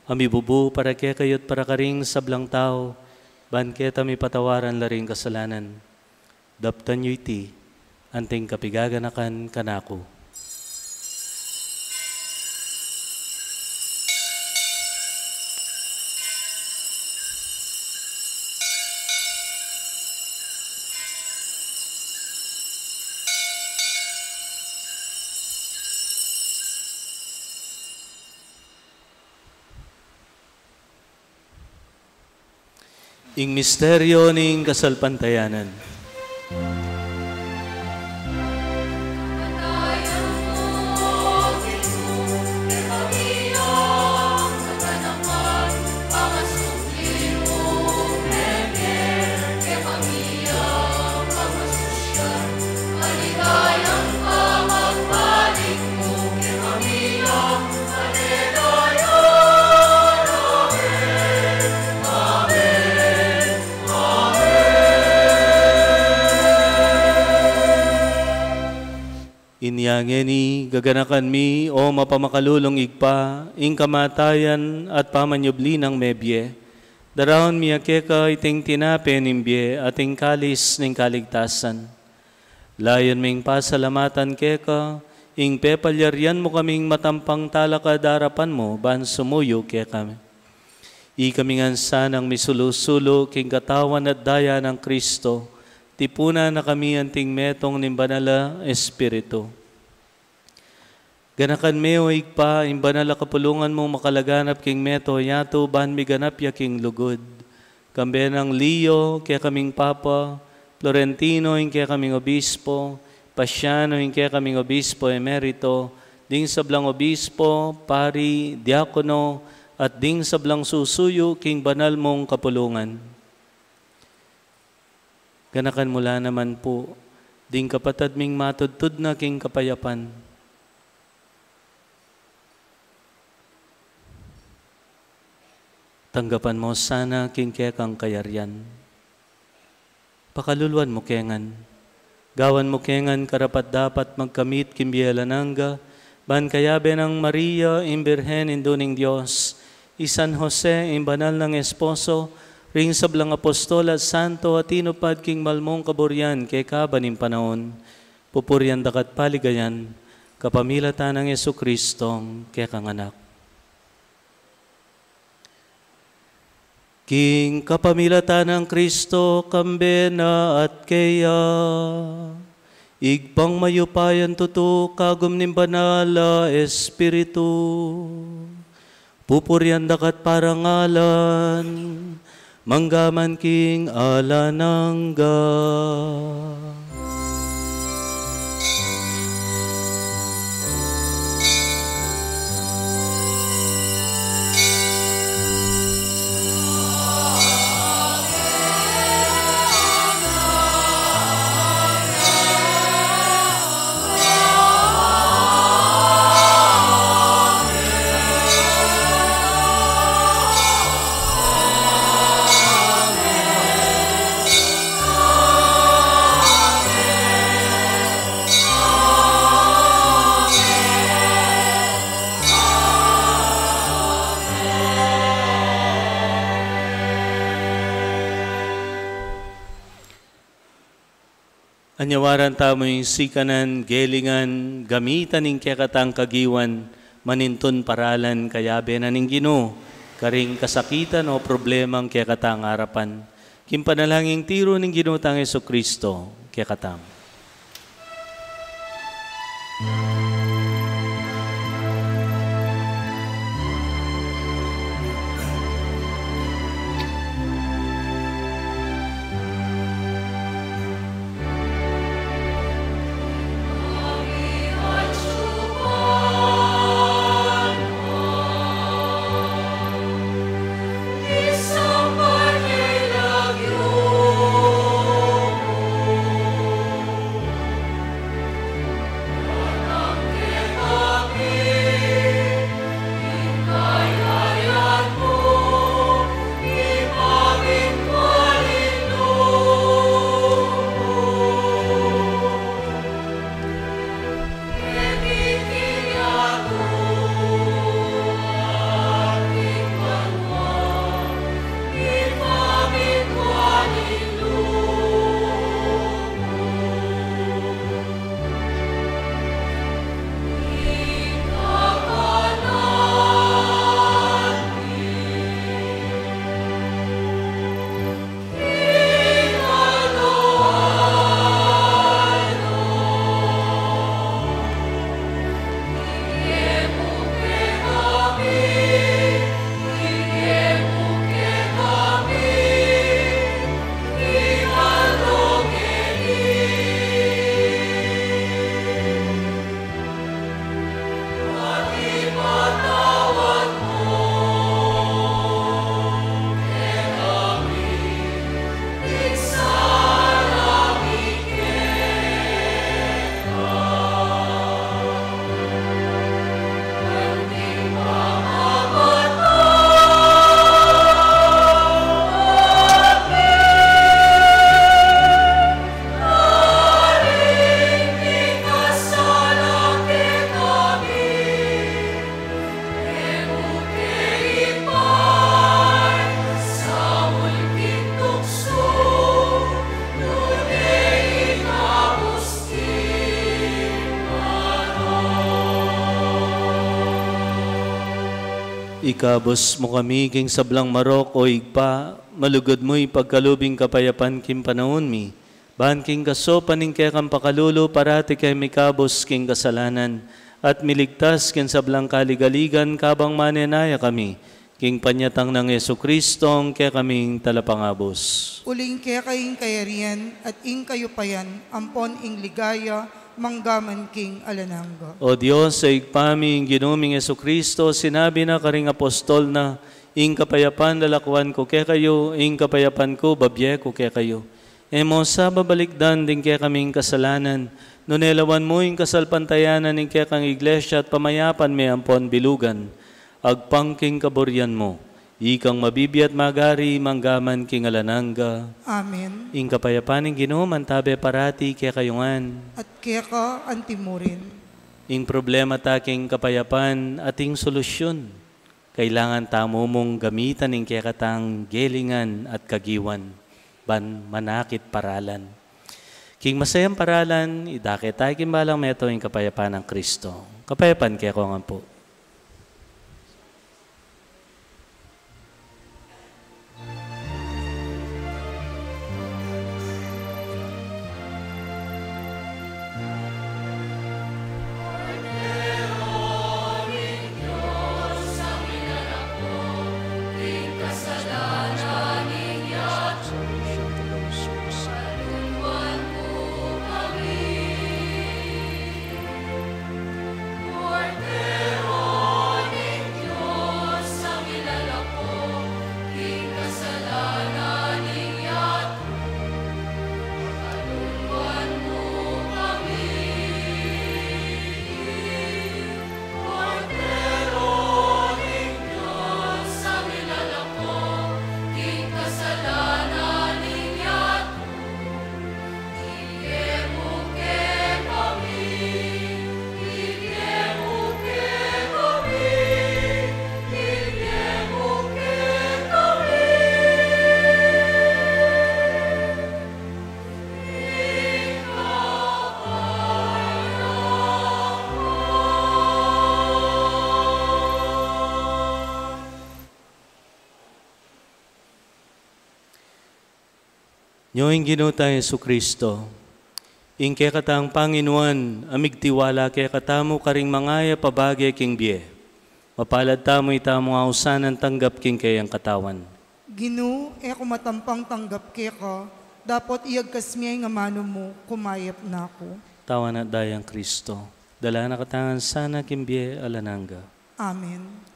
a mibubu para kekayu at para karing sablang tau, ban keta mipatawaran la ring kasalanan. Daptan yu iti, anting kapigaganakan kanaku. Ing misteryo ning kasalpantayanan. Inya ngeni, gaganakan mi, o mapamakalulung Ibpa, ing kamatayan at pamanyubli nang mebie. Daraun mi ya keka iting tinape ning bie at ing kalis ning kaligtasan. Layun ming pasalamatan keka, ing pepalyarian mu kaming matampang talakad arapan mu, ban sumuyu kekami. Ikami ngan sanang misulu-sulu king katawan at daya nang Kristo, tipunan na kami anting metung ning Banal a Espiritu. Ganakan me, o Ibpa, ing banal a kapulungan mung makalaganap king meto yatu ban miganap ya king lugud. Kambe nang Leo, kekaming Papa, Florentino, ing kekaming Obispo, Pasiano, ing kekaming Obispo Emerito, ding sablang obispo, pari, diakono, at ding sablang susuyu king banal mung kapulungan. Ganakan mu la naman pu, ding kapatad ming matudtud na king kapayapan. Tanggapan mu sana king kekang kayarian. Pakaluluan mu ke ngan. Gawan mu ke ngan karapat-dapat magkamit king bie alang angga, ban kayabe nang Maria, ing Birhen, Indu ning Dios, i San Jose, ing banal nang esposo, ring sablang apostol at santo a tinupad king malmung kaburian kekaban ning panaun, pupurian daka at paligayan, kapamilatan nang Jesucristong kekang Anak. King kapamilatan nang Kristo, kambe na at keya, Ibpang mayupayang tutu, kagum ning Banal a Espiritu, pupurian daka at parangalan, mangga man king alang angga. Anyawaran tamu ing sikanan, gelingan, gamitan ing kekatang kagiwan, manintun paralan kayabe na ning Ginu, karing kasakitan o problemang kekatang arapan. King panalangin tiru ning Ginu tang Jesucristo, kekatang. Ikabus mu kami king sablang marok, o Ibpa, malugud mu ipagkalub ing kapayapan king panaun mi. Ban king kasaupan ning kekang pakalulu, parati kami mikabus king kasalanan, at miligtas king sablang kaligaligan, kabang manenaya kami king panyatang nang Jesucristo, ing kekaming Talapangabus. Uling keka ing kayarian at ing kayupayan, ampon ing ligaya, mangga man king alang angga. O Dios, a Ibpa mi, ing Ginu ming Jesucristo, sinabi na karing apostol na, "Ing kapayapan lalakwan ku kekayu, ing kapayapan ku babie ku kekayu." E mu sa babalikdan ding kekaming kasalanan, nune lawan mu ing kasalpantayanan ning kekang Iglesia at pamayapan me ampon bilugan, agpang king kaburian mu. Ikang mabibie at magari, mangga man king alang angga. Amen. Ing kapayapan ning Ginu mantabe parati kekayu ngan. At keka antimurin. Ing problema ta king kapayapan ating solusyun. Kailangan tamu mung gamitan ing kekatang gelingan at kagiwan ban manakit paralan. King masayang paralan, idake tayu king balang metung ing kapayapan nang Kristo. Kapayapan kekongan pu. Nyo ing Ginu tang Jesucristo, ing kekatang Panginuan, a migtiwala kekatamu karing mangayap a bage king bie. Mapalad tamu itamu ngan sanang tanggap king keyang katawan. Ginu, e ku matampang tanggap keka, dapot iyagkas me ing amanu mu, kumayap na ku. Tawan at dayang Kristo, dala na katamu ngan sana king bie alang angga. Amen.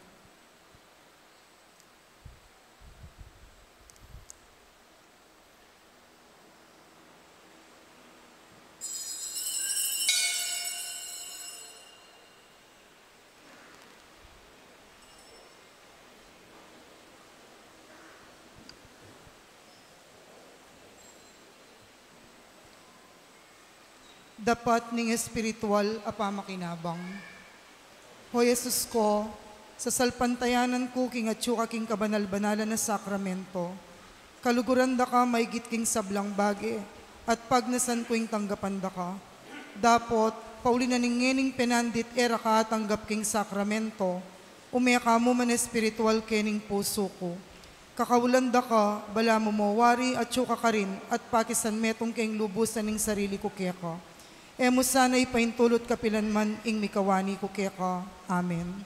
Dapat ning espiritual a pamakinabang. O Jesus ko, sasalpantayanan ku king atyu ka king kabanal-banalan a sakramento. Kaluguran da ka maigit king sablang bage, at pagnasan ku ing tanggapan da ka. Dapot, pauli na ning ngening penandit e ra ka atanggap king sakramento, ume ka mu man espiritual kening pusu ku. Kakaulan da ka, balamu mo wari atyu ka karin, at pakisan metung ke ing lubusan ning sarili ku keka. E mu sana ipaintulut kapilan man ing mikawani ku keka. Amen.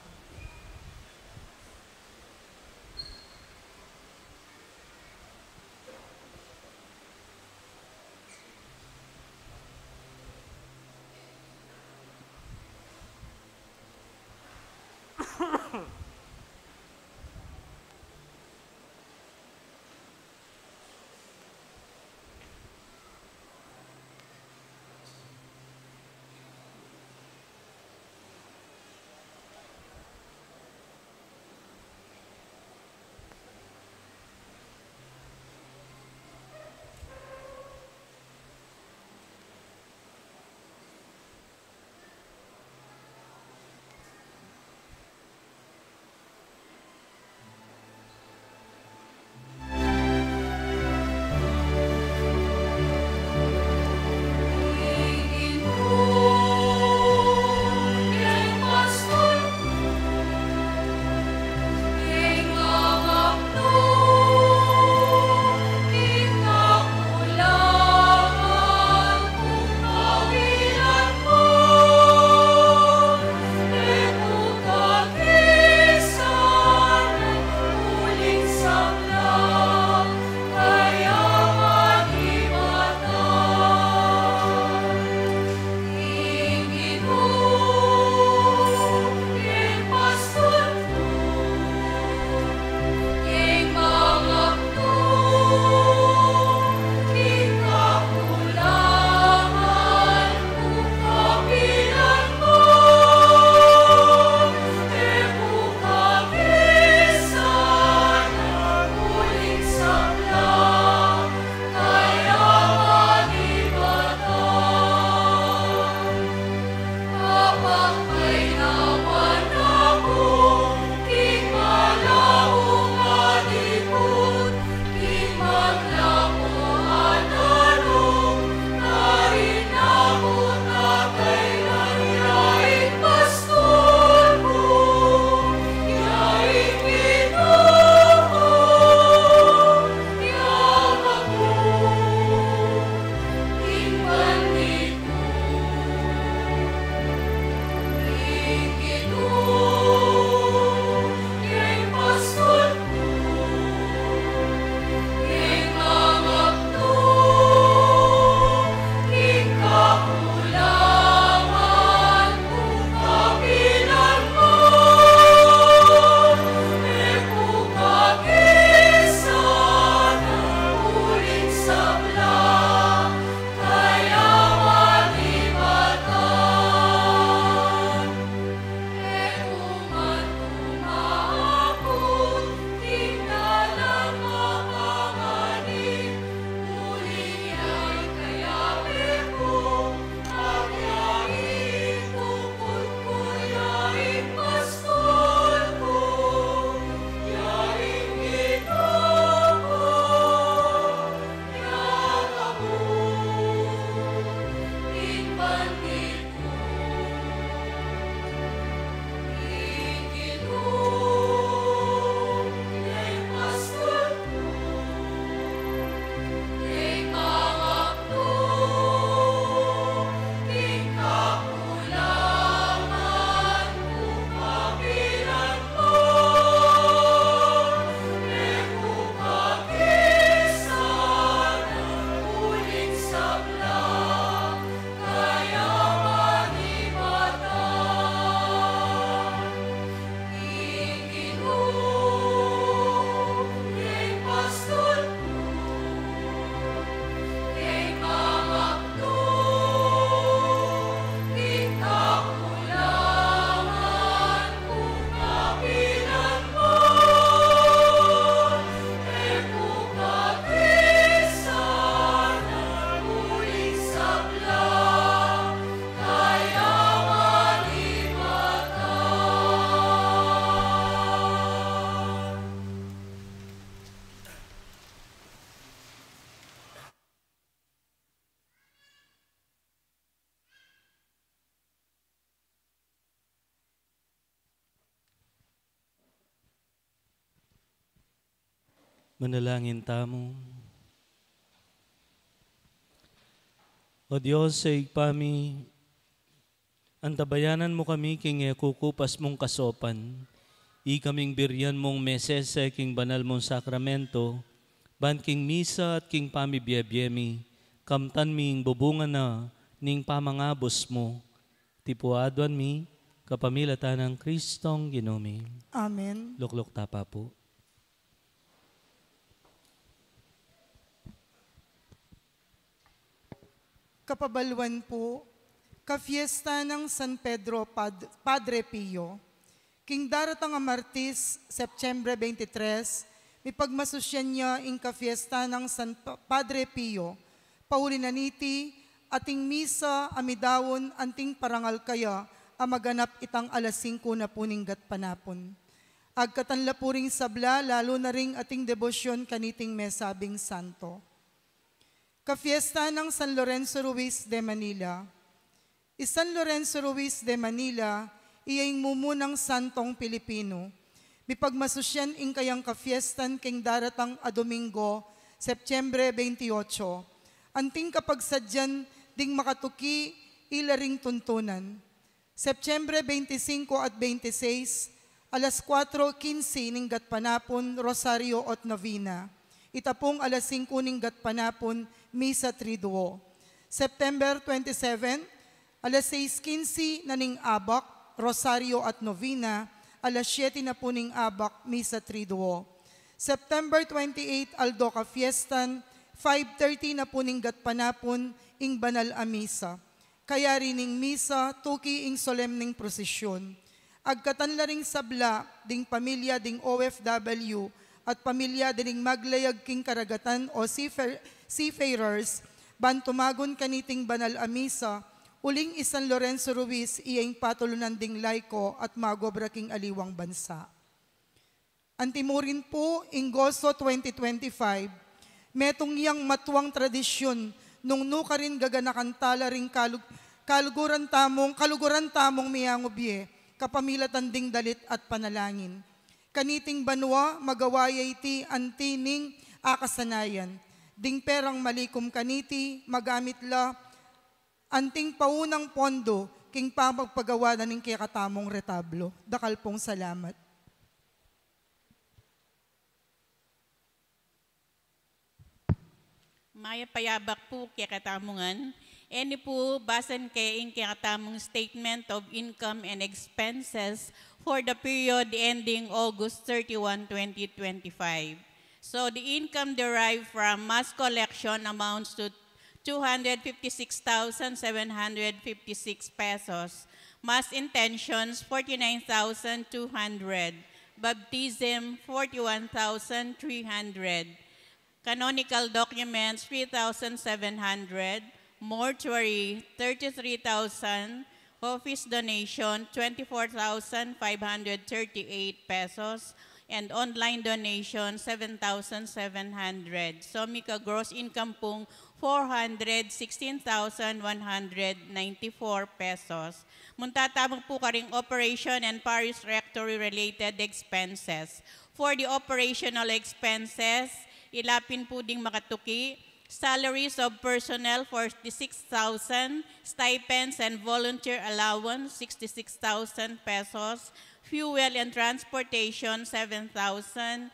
Manalangin tamu. O Dios, sa Ibpa mi, antabayanan mu kami king e kukupas mung kasopan. Ikaming birian mung mesese king banal mung sakramento, ban king misa at king pamibiebie mi, kamtan mi ing bubunga na ning pamangabus mu. Iti pu aduan mi, kapamilatan nang Kristong Ginu mi. Amen. Lukluk ta pa pu. Kapabaluan pu, kafiesta nang San Pedro Pad-, Padre Pio. King daratang a Martis, Septiembre twenty-three, mipagmasusian ya ing kafiesta nang San Pa-, Padre Pio. Pauli na niti, ating misa a midaun anting parangal kaya a maganap itang alas singku na pu ning gatpanapun. Agkatan la pu ring sabla, lalu na ring ating debosyon kaniting mesabing santo. Kafiesta nang San Lorenzo Ruiz de Manila. I San Lorenzo Ruiz de Manila, iya ing mumunang santong Pilipino. Mipagmasusian ing kayang kafiestan king daratang a Domingo, Septiembre twenty-eight. Anting kapagsadyan ding makatuki, ila ring tuntunan. Septiembre twenty-five at twenty-six, alas kuatro kinse ning gatpanapun, Rosario at Novena. Ita pung alas singku ning gatpanapun, Misa Triduo. September twenty-seven, alas sais kinse na ning abak, Rosario at Novena, alas siyete na pu ning abak, Misa Triduo. September twenty-eight, aldo kafiestan, five thirty na pu ning gatpanapun, ing banal a misa. Kayari ning misa, tuki ing solemneng prosesyon. Agkatan la ring sabla, ding pamilya ding O F W, at pamilya ding maglayag king karagatan o seafa-, seafarers, ban tumagun kaniting banal a misa, uling i San Lorenzo Ruiz, iya ing patulunan ding laiko at magobra king aliwang bansa. Antimurin pu, ing Goso twenty twenty-five, metung yang matuang tradisyun, nung nukarin gaganakan tala ring kalug-, kaluguran tamung, kaluguran tamung miyangubie, kapamilatan ding dalit at panalangin. Kaniting banua, magawa ya iti anti ning akasanayan. Ding perang malikum kaniti, magamit la anting paunang pondo, king pamagpagawa na ning kekatamung retablo. Dakal pung salamat. Mayap a yabak pu kekatamu ngan. Ini pu, basan ke ing kekatamung statement of income and expenses for the period ending August thirty-one, twenty twenty-five. So the income derived from mass collection amounts to two hundred fifty-six thousand seven hundred fifty-six pesos. Mass intentions, forty-nine thousand two hundred. Baptism, forty-one thousand three hundred. Canonical documents, three thousand seven hundred. Mortuary, thirty-three thousand. Office donation, twenty-four thousand five hundred thirty-eight pesos. And online donation, seven thousand seven hundred. So, mika gross income pung four hundred sixteen thousand one hundred ninety-four pesos. Munta tamu pu karing operation and parish rectory related expenses. For the operational expenses, ila pin pu ding makatuki, salaries of personnel, forty-six thousand, stipends and volunteer allowance, sixty-six thousand pesos, fuel and transportation, seven thousand,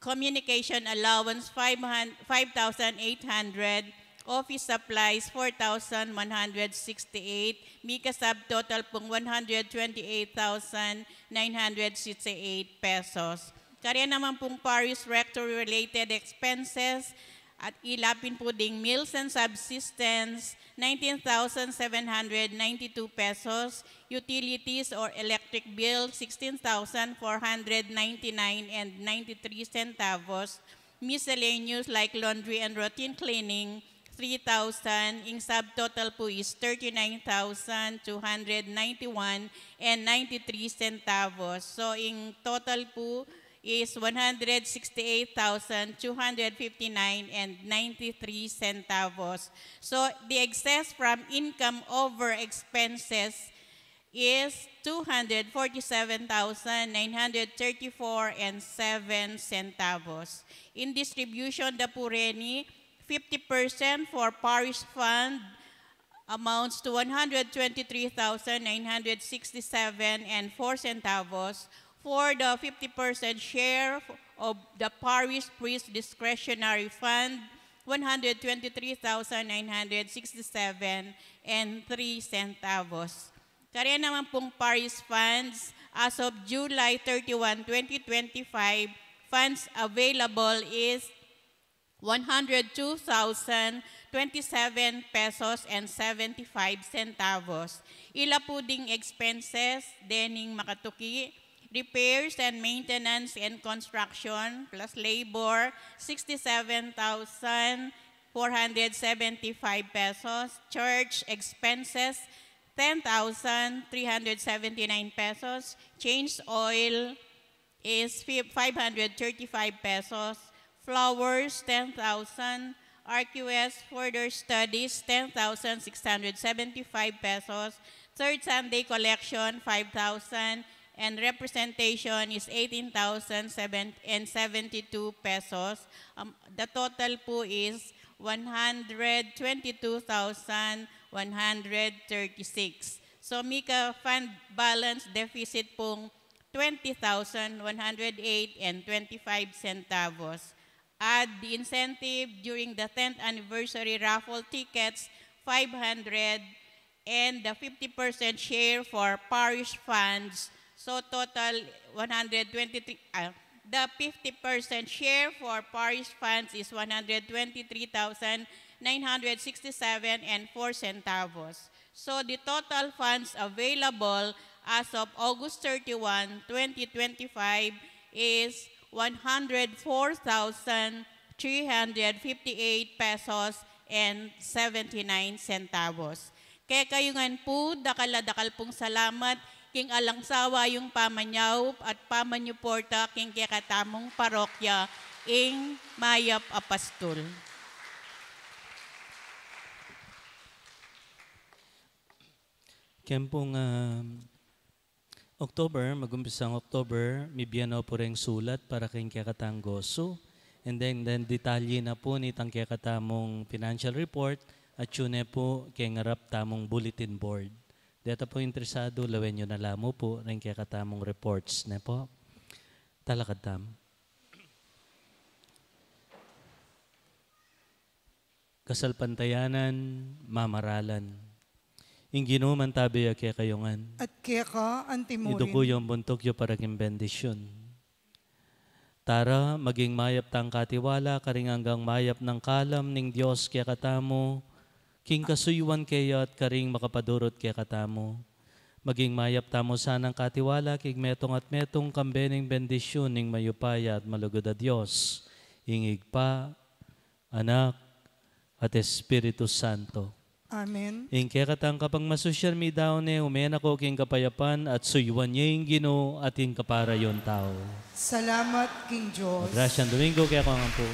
communication allowance, five hundred, five thousand eight hundred, office supplies, four thousand one hundred sixty-eight, mika subtotal pung one hundred twenty-eight thousand nine hundred sixty-eight pesos. Karya naman pung parish rectory related expenses, at ila pin pu ding meals and subsistence, nineteen thousand seven hundred ninety-two pesos, utilities or electric bill, sixteen thousand four hundred ninety-nine and ninety-three centavos, miscellaneous like laundry and routine cleaning, three thousand, ing subtotal pu is thirty-nine thousand two hundred ninety-one and ninety-three centavos. So, ing total pu is one hundred sixty-eight thousand two hundred fifty-nine and ninety-three centavos. So, the excess from income over expenses is two hundred forty-seven thousand nine hundred thirty-four and seven centavos. In distribution, the pu reni, fifty percent for parish fund amounts to one hundred twenty-three thousand nine hundred sixty-seven and four centavos. For the fifty percent share of the parish priest discretionary fund, one hundred twenty-three thousand nine hundred sixty-seven and three centavos. Kare naman pung parish funds, as of July thirty-one, twenty twenty-five, funds available is one hundred two thousand twenty-seven pesos and seventy-five centavos. Ila pu ding expenses, dening makatuki, repairs and maintenance and construction, plus labor, sixty-seven thousand four hundred seventy-five pesos, church expenses, ten thousand three hundred seventy-nine pesos, change oil is fi-, five hundred thirty-five pesos, flowers, ten thousand, R Q S further studies, ten thousand six hundred seventy-five pesos, third Sunday collection, five thousand, and representation is eighteen thousand seven and seventy-two pesos. Um, the total pu is one hundred twenty-two thousand one hundred thirty-six. So, mika fund balance deficit pung twenty thousand one hundred eight and twenty-five centavos. Add the incentive during the tenth anniversary raffle tickets, five hundred, and the fifty percent share for parish funds. So, total one hundred twenty-three, ah, the fifty percent share for parish funds is one hundred twenty-three thousand nine hundred sixty-seven and four centavos. So, the total funds available as of August thirty-one, twenty twenty-five is one hundred four thousand three hundred fifty-eight pesos and seventy-nine centavos. Kekayu ngan pu, dakal a dakal pung salamat king alang sawa yung pamanyaup at pamanyuporta king kekatamung parokya, ing Mayap a Pastul. Keng pung, ah, October, mag-umpisang October, mibie na pu reng sulat para keng kekatang gosu. And then, then detalye na pu nitang kekatamung financial report, atyu ne pu keng arap tamung bulletin board. Deta pu interesadu, lawen yu na la mu pu reng kekatamung reports, ne pu. Talakad tamu. Kasalpantayanan, mamaralan. Ing Ginu mantabe ya kekayu ngan. At keka anti mu rin. Iduku yu ing buntuk yu para king bendisyun. Tara, maging mayap tang katiwala karing anggang mayap nang kalam ning Dios kekatamu, king kasuyuan keya at karing makapadurut kekatamu. Maging mayap tamu sanang katiwala king metung at metung, kambe ning bendisyun ning mayupaya at malugud a Dios, ing Ibpa, Anak, at Espiritu Santo. Amen. Ing kekatang kapagmasusyan midaun ne, ume na ko king kapayapan at suyuan ye ing Ginu at ing kaparayun tau. Salamat king Dios. Magrasyang Domingo kekayu ngan pu.